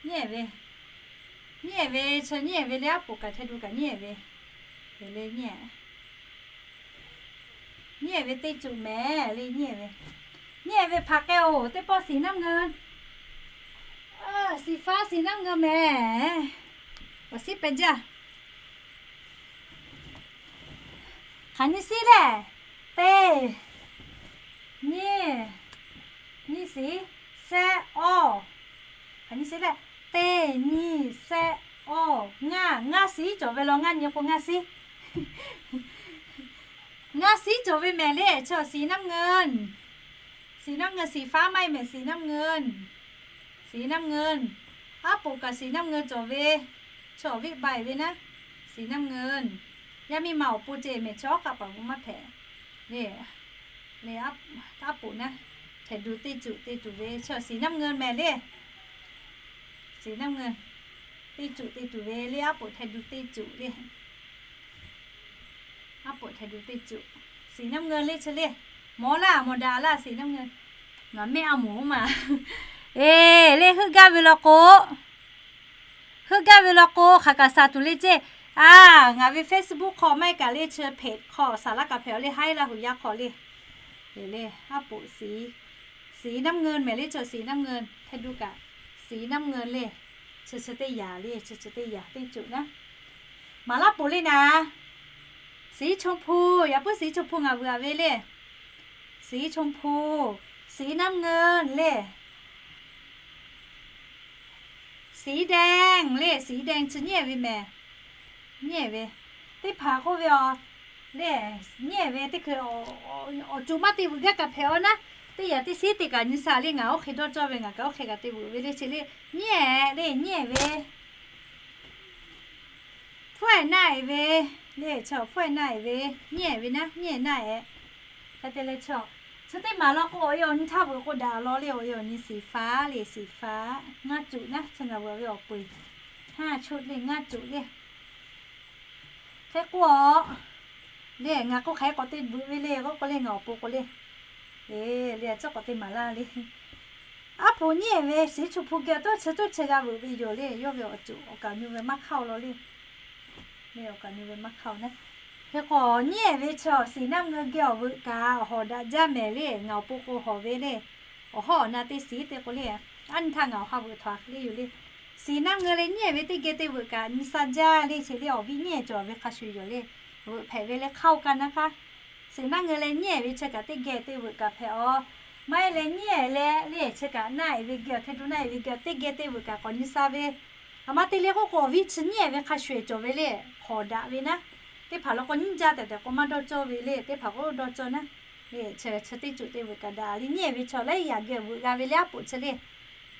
Nyiˇ eˍ ve. Nyiˇ eˍ ve, chi nyiˇ eˍ ve le, aˉ poꞈ kaꞈ ไทยดู kaꞈ nyiˇ eˍ ve. Heˍ le nyiˇ eˍ. Nyiˇ eˍ ve teˇ cuˬ mehˍ le, nyiˇ eˍ ve. Nyiˇ eˍ ve hpaˍ k'ai-oˬ, teˇ pawˆ สีน้ำเงิน. สีฟ้า สีน้ำเงิน mehˍ. Awˬ siˉ pehꞈ jaˇ. Hk'aˬ nyi siˉ lehˬ, teˇ, nyiˇ, nyiˇ siˉ, sehˆ awˇ. Hk'aˬ nyi siˉ lehˬ, teˇ, nyiˇ, sehˆ awˇ, ngaˇ, ngaˇ siˉ cawˬ ve law, ngaˇ nyi k'o ngaˇ siˉ. Aˉ siˉ cawˬ ve mehˍ le, chaw สีน้ำเงิน สีน้ำเงิน สีฟ้า maˇ heˆ mehˍ สีน้ำเงิน สีน้ำเงิน Aˉ poꞈ kaꞈ สีน้ำเงิน cawˬ ve, chaw viˆ bai ve naˉ, สีน้ำเงิน Yaˇ miˇ ma awˬ pon ceh mehˍ chaw kaꞈ paˍ gu maˇ hpehꞈ le. Le, aˉ poꞈ naˉ, hpehꞈ duˬ teˇ cuˬ te tuˬ ve chaw สีน้ำเงิน mehˍ le. สีน้ำเงิน teˇ cuˬ te tuˬ ve le, aˉ poꞈ hpehꞈ duˬ teˇ cuˬ le. Aˉ poꞈ hpehꞈ duˬ teˇ cuˬ, สีน้ำเงิน le chi le. Mawˬ laˇ mawˬ daꞈ laˇ สีน้ำเงิน. Ngaˬ mehˆ a moˍ ma. Eˬ, le heuˆ gaˇ ve law k'o, heuˆ gaˇ ve law k'o hk'aˬ kaꞈ saˍ tuˬ le ceˇ. A, ngaˬ ve Facebook hk'aw maˇ heˆ kaꞈ le chi เพจ hk'aw saˍ laˇ kaꞈ hpehꞈ le, haiˉ laˇ hui yaˇ hk'aw le. Eˬ le, aˉ poꞈ สีน้ำเงิน mehˍ le, chaw สีน้ำเงิน hpehꞈ duˬ kaꞈ สีน้ำเงิน le. Chi chi teˇ yanˍ le, chi chi teˇ yanˍ teˇ cuˬ naˉ. Maˍ laˇ poˍ le naˍ. สีชมพู yaꞈ puiˉ สีชมพู ngaˬ veuꞈ ve le. สีชมพู สีน้ำเงิน le. สีแดง le, สีแดง chi nyiˉ ve mehˍ. Nyiˉ ve, teˇ hpaˍ k'oˆ ve a, le, nyiˉ ve teˇ hkui awˬ cuˬ maˇ te veuꞈ gaˇ kaꞈ hpehꞈ a naˉ. Teˇ yanˍ teˇ siˉ te kaꞈ nyi sa le, ngaˬ oˇ hk'e dawˇ cawˇ ve ngaˬ kaꞈ oˇ hk'e kaꞈ te veuꞈ ve le chi le. Nyiˉ le, nyiˉ ve. Hpfuhˇ-ehˍ naˆ-ehˍ ve le, chaw hpfuhˇ-ehˍ naˆ-ehˍ ve, nyiˉ ve naˉ, nyiˉ naˆ-ehˍ. Hk'e te leh chaw, chi teˇ maˬ law k'o awˬ e awˬ nyi htaˇ veuꞈ k'o daꞈ law le, awˬ e awˬ nyi สีฟ้า le, สีฟ้า ngaˇ cuˬ naˉ, chi ngaˬ veuꞈ ve awˬ peu-eˬ haˇ choˆ le, ngaˇ cuˬ le. Hk'e k'o a, le ngaˬ k'o hk'aˬ hk'e k'awꞈ te veuꞈ ve le k'oˆ k'o le, ngaˬ awˬ pon k'o le, e, le a ciˉ k'awꞈ te maˍ laˇ le. Aˉ poꞈ nyiˉ ve สีชมพู geh tawˇ chi tawˇ chi g'a veuꞈ ve yoˬ le, yawˇ ve awˬ cuˬ awˬ kaˍ nyu ve maˇ hk'aˇ-oˆ law le. Le awˬ kaˍ nyu ve maˇ hk'aˇ-oˆ naˉ. Hk'e k'o nyiˉ ve chaw สีน้ำเงิน geh awˬ veuꞈ kaꞈ awˬ hawˍ daꞈ jaˇ mehˍ le, ngaˬ awˬ pon k'o hawˍ ve le. Awˬ hawˉ awˬ na teˇ siˉ te k'o le, aˉ nyi htaˇ ngaˬ awˬ ha veuꞈ htaꞈ le yoˬ le. สีน้ำเงิน le nyiˉ ve teˇ geh te veuꞈ kaꞈ nyi sa jaˇ le, chi le awˬ viˉ nyiˉ cawˬ ve hk'a shuˍ yoˬ le. Veuꞈ hpehꞈ ve le hk'aˇ-oˆ kaˇ naˉ hk'aˇ. สีน้ำเงิน le nyiˉ ve chi kaꞈ teˇ geh te veuꞈ kaꞈ hpehꞈ a. Maˇ heˆ leh nyiˉ leh le chi kaꞈ naˆ-ehˍ ve geh, hk'e tu naˆ-ehˍ ve geh teˇ geh te veuꞈ kaꞈ k'awꞈ nyi sa ve. A ma te le k'oˆ k'o awˬ viˉ chi nyiˉ ve hk'a shuˍ cawˬ ve le, hawˍ daꞈ ve naˉ. Teˇ hpaˍ law k'o nyiˇ jaˇ tehꞈ tehꞈ k'o maˇ dawˇ cawˇ ve le, teˇ hpaˍ k'o dawˇ cawˇ naˉ. Le chi teˇ cuˬ te veuꞈ kaꞈ daꞈ le, nyiˉ ve chaw laiˉ yaꞈ geh veuꞈ g'a ve le, aˉ poꞈ chi le.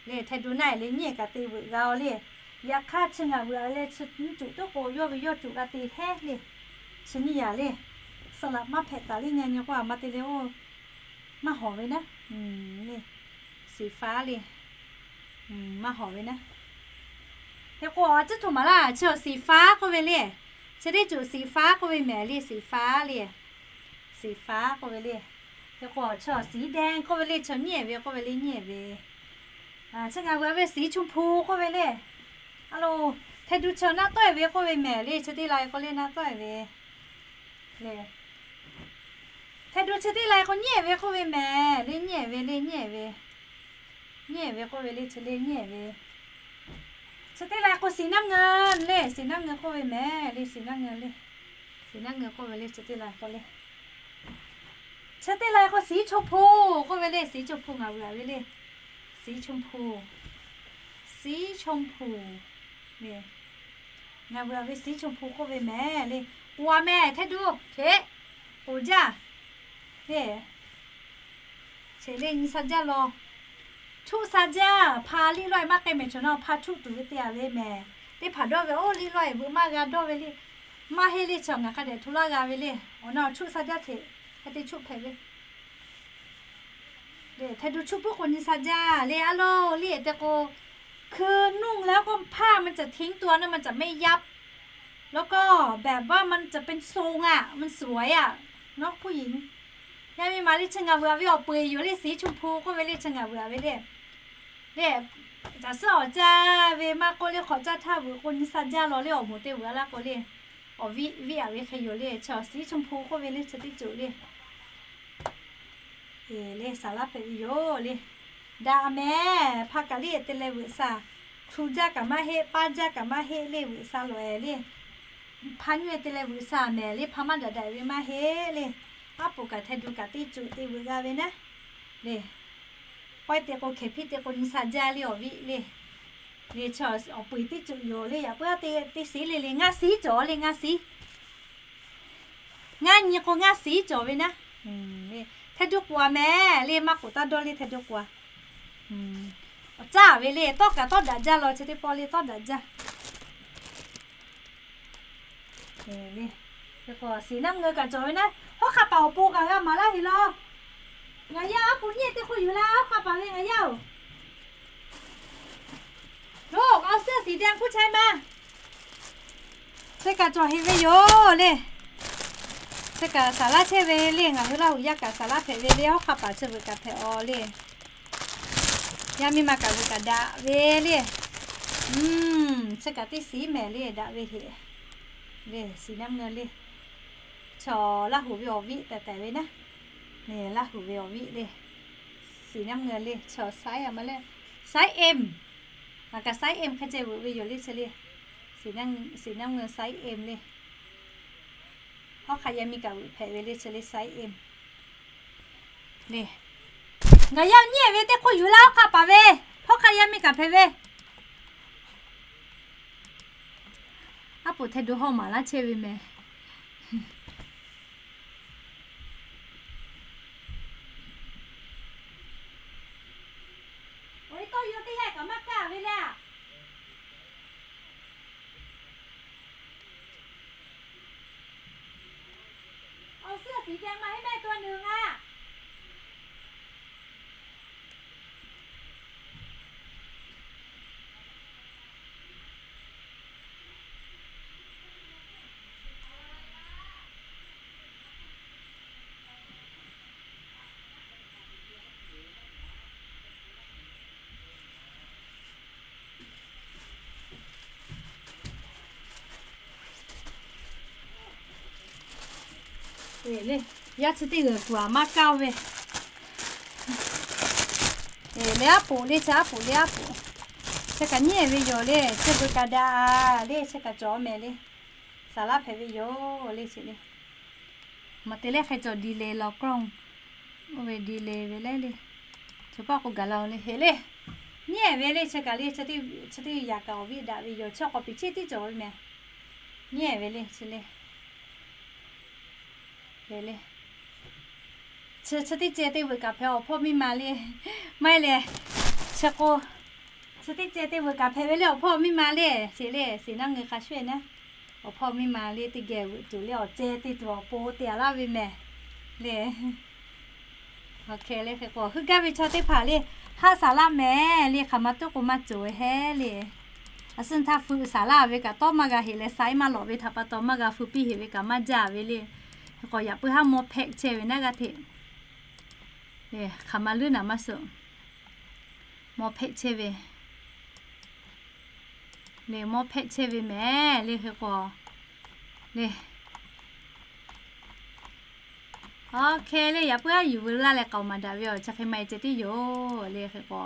Le hk'e tu naˆ-ehˍ le nyiˉ kaꞈ te veuꞈ g'a le. Yaꞈ hk'aˇ chi ngaˬ veuꞈ le chi nyiˇ cuˬ tawˇ k'o yawˇ ve yawˇ cuˬ g'a te hehˉ le. Chi nyiˇ yaꞈ le, saˍ laꞈ maˇ hpehꞈ taˍ le, nyi nyi k'o a ma te le oˬ, maˇ hawˍ ve naˉ. Le สีฟ้า le, maˇ hawˍ ve naˉ. Hk'e k'o a ciˉ htoꞈ maˍ laˇ, chi awˬ สีฟ้า k'oˆ ve le. Chi teˇ cuˬ สีฟ้า k'oˆ ve mehˍ le, สีฟ้า le. สีฟ้า k'oˆ ve le. Hk'e k'o chi awˬ สีแดง k'oˆ ve le, chaw nyiˉ ve k'oˆ ve le, nyiˉ ve. Chi ngaˬ veuꞈ ve สีชมพู k'oˆ ve le. A lo, hk'e tu chaw naˆ tawˆ-e ve k'oˆ ve mehˍ le, chi teˇ lai k'o le naˆ tawˆ-e ve le. Hk'e tu chi teˇ lai k'o nyiˉ ve k'oˆ ve mehˍ le, nyiˉ ve le, nyiˉ ve. Nyiˉ ve k'oˆ ve le, chi le nyiˉ ve. Chi teˇ lai k'o สีน้ำเงิน le, สีน้ำเงิน k'oˆ ve mehˍ le, สีน้ำเงิน le. สีน้ำเงิน k'oˆ ve le, chi teˇ lai k'o le. Chi teˇ lai k'o สีชมพู k'oˆ ve le, สีชมพู ngaˬ veuꞈ ve le. สีชมพู สีชมพู le. Ngaˬ veuꞈ ve สีชมพู k'oˆ ve mehˍ le. K'oˍ-a mehˍ hk'e tu, hk'e k'oˍ jaˇ le. Chi le nyi sa jaˇ law. Chuˆ sa jaˇ, hpa liˇ lawˇ-e maˇ k'ai mehˍ, chaw naw hpa chuˆ tuˬ ve te-a ve mehˍ. Teˇ hpaˍ dawˇ ve, oˇ liˇ lawˇ-e veuꞈ maˇ g'a dawˇ ve le. Maˇ heˆ le, chaw ngaˬ hk'a dehꞈ hto laˇ g'a ve le. Awˬ na awˬ chuˆ sa jaˇ hteꞈ, hk'e te chuˆ hpehꞈ ve. Hk'e tu chuˆ puiˉ k'o nyi sa jaˇ le, a lo le te k'o, คือ นุ่งแล้วก็ ผ้ามันจะทิ้งตัวนะ มันจะไม่ยับ แล้วก็แบบว่ามันจะเป็นทรงอะ มันสวยอะ เนาะ ผู้หญิง Yaˇ miˇ ma le chi ngaˬ veuꞈ ve awˬ peu-eˬ yoˬ le, สีชมพู k'oˆ ve le chi ngaˬ veuꞈ ve le. Le, caˬ suhˉ awˬ caˇ ve maˇ k'oˆ le, hk'awꞈ caˇ htaˇ veuꞈ k'o nyi sa jaˇ law le, awˬ moˍ te veuꞈ laˇ k'o le. Awˬ viˉ viˉ-a ve hk'e yoˬ le, chi awˬ สีชมพู k'oˆ ve le chi teˇ ceuˬ le. Le saˍ laˇ hpehꞈ ve yoˬ le. Daꞈ mehˍ, hpa kaꞈ le te leh veuꞈ sa. Htu jaˇ kaꞈ maˇ heˆ, paˇ jaˇ kaꞈ maˇ heˆ le, veuꞈ sa loꞈ-e le. Hpa nyiˇ te leh veuꞈ sa mehˍ le, hpa maˇ daꞈ daꞈ ve maˇ heˆ le. Aˉ poꞈ kaꞈ hk'e tu kaꞈ teˇ ceuˬ te veuꞈ g'a ve naˉ. Le, pawehˇ te k'o hkehˍ hpiˇ te k'o nyi sa jaˇ le, awˬ viˉ le. Le chi awˬ peu-eˬ teˇ ceuˬ yoˬ le, yaꞈ puiˉ te teˇ siˉ le le, ngaˇ siˉ cawˬ le, ngaˇ siˉ. Ngaˇ nyi k'o ngaˇ shiˍ cawˬ ve naˉ. Hte duˇ k'oˍ a mehˍ le, maˇ k'oˍ taˇ dawˇ le, hte duˇ k'oˍ a. Awˬ caˇ ve le, tawˇ kaꞈ tawˇ daꞈ jaˇ law, chi teˇ pawˆ le tawˇ daꞈ jaˇ. Hk'e k'o shiˍ naˆ ngeu kaꞈ cawˬ ve naˉ, hawˉ hk'a paˍ awˬ pon kaꞈ g'a maˍ laˇ heˍ law. Ngaˬ yaˇ aˉ pu nyi teˇ hk'oˆ yuˬ laˇ, hawˉ hk'a paˍ ve ngaˬ yaˇ oˬ. Loˬ, awˬ suhˉ shiˍ te kuˇ chaiˇ ma. Chi kaꞈ cawˬ heˍ ve yoˬ le. Chi kaꞈ saˍ laˇ chehˇ ve le, ngaˬ hui Laˇ huˍ yaˇ kaꞈ saˍ laˇ hpehꞈ ve le, hawˉ hk'a paˍ chi veuꞈ kaꞈ hpehꞈ aw le. Yaˇ miˇ ma kaꞈ veuꞈ kaꞈ daꞈ ve le. Chi kaꞈ teˇ shiˍ mehˍ le, daꞈ ve heˍ le, shiˍ naˆ ngeu le. Chaw Laˇ huˍ ve awˬ viˆ tehꞈ tehꞈ ve naˉ. Laˇ huˍ ve awˬ viˆ le. Shiˍ naˆ ngeu le, chaw size a ma le, size M. Ngaˬ kaꞈ size M hk'e ceh veuꞈ ve yoˬ le chi le. Shiˍ naˆ ngeu size M le. Hawˉ hk'aˆ yaˇ miˇ kaꞈ veuꞈ hpehꞈ ve le chi le, size M le. Ngaˬ yaˇ nyi ve teˇ hk'oˆ yuˬ laˇ, hawˉ hk'aˆ paˍ ve. Hawˉ hk'aˆ yaˇ miˇ kaꞈ hpehꞈ ve. Aˉ poꞈ hte do hawˇ maˍ laˇ chehˇ ve mehˍ. Awˬ e tawˇ yaw teˇ g'aˇ kaꞈ maˇ kaˇ ve le. Awˬ suhˉ shiˍ te ma heˆ mehˆ to nuˬ ngaˬ. Yaˇ chi teˇ g'uiˬ kuˬ aꞈ maˇ kaˇ ve. Leh aˉ poꞈ le, chi aˉ poꞈ le, aˉ poꞈ. Chi kaꞈ nyi ve yoˬ le, chi veuꞈ kaꞈ daꞈ le, chi kaꞈ cawˬ mehˍ le. Saˍ laˇ hpehꞈ ve yoˬ le chi le. Maˬ te leh hk'e cawˬ delay law kawˇ. Oˇ ve delay ve leh le. Chaw paˆ k'o gaˬ la le heˍ le. Nyi ve le chi kaꞈ le, chi teˇ yaꞈ kaꞈ awˬ viˉ daꞈ ve yoˬ, chi k'awꞈ piˍ chiˇ tiˉ cawˬ ve mehˍ. Nyi ve le chi le. Heˍ le. Chi, chi teˇ ceh teˇ veuꞈ kaꞈ hpehꞈ awˬ hpawˇ miˇ ma le. Maˇ heˆ leh, chi k'o, chi teˇ ceh teˇ veuꞈ kaꞈ hpehꞈ ve le awˬ hpawˇ miˇ ma le. Chi le, shiˍ naˆ ngeu hk'a shuˍ naˉ. Awˬ hpawˇ miˇ ma le teˇ geh veuꞈ tuˬ le, awˬ ceh te tuˬ awˬ pon te a laˇ ve mehˍ le. Awˬ hk'e le hk'e k'o, heuˆ gaˇ ve chaw teˇ hpaˍ le, haˆ saˍ laˇ mehˍ le, hk'aˬ ma tuˉ k'o maˇ cawˬ ve heˆ le. A suhˉ htaˇ feu saˍ laˇ ve kaꞈ tawˇ maˇ g'a heˆ leh, size maˇ lawꞈ ve htaꞈ pa taw maˇ g'a feu piˇ heˆ ve kaꞈ maˇ jaˇ ve le. Hk'e k'o yaꞈ puiˉ haˉ mawˇ hpehˆ chehˇ ve naˉ g'aˇ hteꞈ. Hk'aˬ ma leuˉ naˍ maˇ suh. Mawˇ hpehˆ chehˇ ve le, mawˇ hpehˆ chehˇ ve mehˍ le hk'e k'o le. Awˬ hk'e le, yaꞈ puiˉ haˉ yuˬ veu laˇ leh k'aoˍ maˍ daꞈ ve awˬ chi hk'e maˇ e ceh tiˉ yoˬ le hk'e k'o,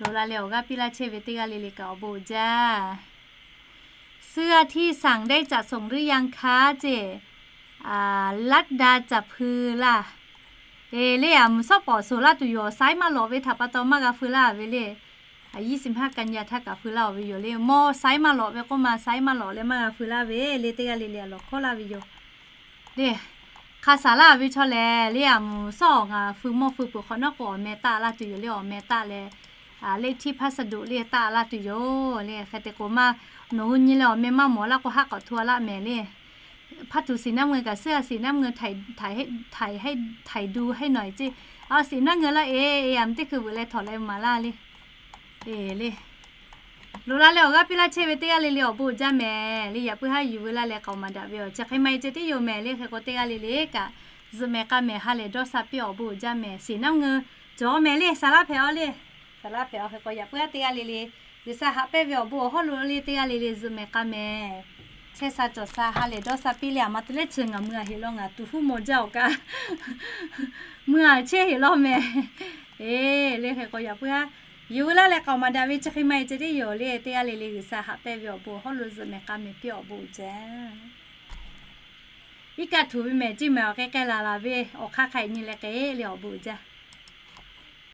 loꞈ la leh awˬ g'aˇ piˇ laˇ chehˇ ve teˇ g'aˇ le le kaꞈ awˬ bon uiˍ jaˇ. เสื้อที่สั่งได้จัดส่งหรือยังคะ ceˇ, ลัดดาจับ feu laˇ. Eˬ le, aˬ mvuhˬ shawˉ pawˍ shoˍ laˇ tuˬ yoˬ. Size maˇ lawꞈ ve htaꞈ pa taw maˇ g'a feu laˇ ve le. ยี่สิบห้า กันยา htaˇ kaꞈ feu laˇ-oˬ ve yoˬ le. Mawˇ size maˇ lawꞈ ve k'oˆ ma, size maˇ lawꞈ leh maˇ g'a feu laˇ ve le. Teˇ g'aˇ le le a lawˬ hkawˇ laˇ ve yoˬ le. Hk'a saˍ laˇ ve chaw lehˬ le, aˬ mvuhˬ shawˉ ngaˬ feu mawˇ feu peuˬ hk'awꞈ nawˉ k'o awˬ meh taˆ laˇ tuˬ yoˬ le. Awˬ meh taˆ leh, เลขที่พัสดุ le taˆ laˇ tuˬ yoˬ le. Hk'e te k'o maˇ, nawˬ hui nyi leh awˬ meh maˇ mawˬ laˇ k'o haˆ k'awꞈ hto a laˇ mehˍ le. ผ้าถุงสีน้ำเงิน kaꞈ เสื้อสีน้ำเงิน ถ่าย ถ่ายให้ ถ่ายให้ ถ่ายดูให้หน่อย ceˇ. Awˬ สีน้ำเงิน laˇ e, e aˬ mvuhˬ teˇ hkui veuꞈ leh htawnˍ leh maˍ laˇ le. Eˬ le. Loꞈ la leh awˬ g'aˇ piˇ laˇ chehˇ ve teˇ g'aˇ le le awˬ bon uiˍ jaˇ mehˍ le. Yaꞈ puiˉ haˉ yuˬ veu laˇ leh k'aoˍ maˍ daꞈ ve awˬ chi hk'e maˇ e ceh tiˉ yoˬ mehˍ le. Hk'e k'o teˇ g'aˇ le le kaꞈ zuhꞈ mehˍ k'a mehˍ ha lehˬ dawˇ sha piˇ awˬ bon uiˍ jaˇ mehˍ. สีน้ำเงิน cawˬ mehˍ le, saˍ laˇ hpehꞈ aw le. Saˍ laˇ hpehꞈ aw hk'e k'o yaꞈ puiˉ haˉ teˇ g'aˇ le le G'uiˬsha haꞈ pehnˇ ve awˬ bon awˬ hawˉ lo le teˇ g'aˇ le le zuhꞈ mehˍ k'a mehˍ. Chehˇ sha cawˬ sha ha lehˬ dawˇ sha piˇ le. Aˬ ma te leh chi ngaˬ mui aˬ heꞈ law ngaˬ tuˬ huˉ maw jaˇ awˬ kaꞈ, mui aˬ chehˇ heꞈ law mehˍ. Eˬ le hk'e k'o yaꞈ puiˉ haˉ yuˬ veu laˇ leh k'aoˍ maˍ daꞈ ve chi hk'e maˇ e ceh tiˉ yoˬ le. Teˇ g'aˇ le le G'uiˬsha haꞈ pehnˇ ve awˬ bon awˬ hawˉ lo zuhꞈ mehˍ k'a mehˍ piˇ awˬ bon uiˍ jaˇ. Iˉ kaˆ htuꞈ ve mehˍ ceˇ mehˍ awˬ k'ai k'ai laˬ laˬ ve awˬ hk'aˇ hk'a nyi leh k'ai le awˬ bon uiˍ jaˇ.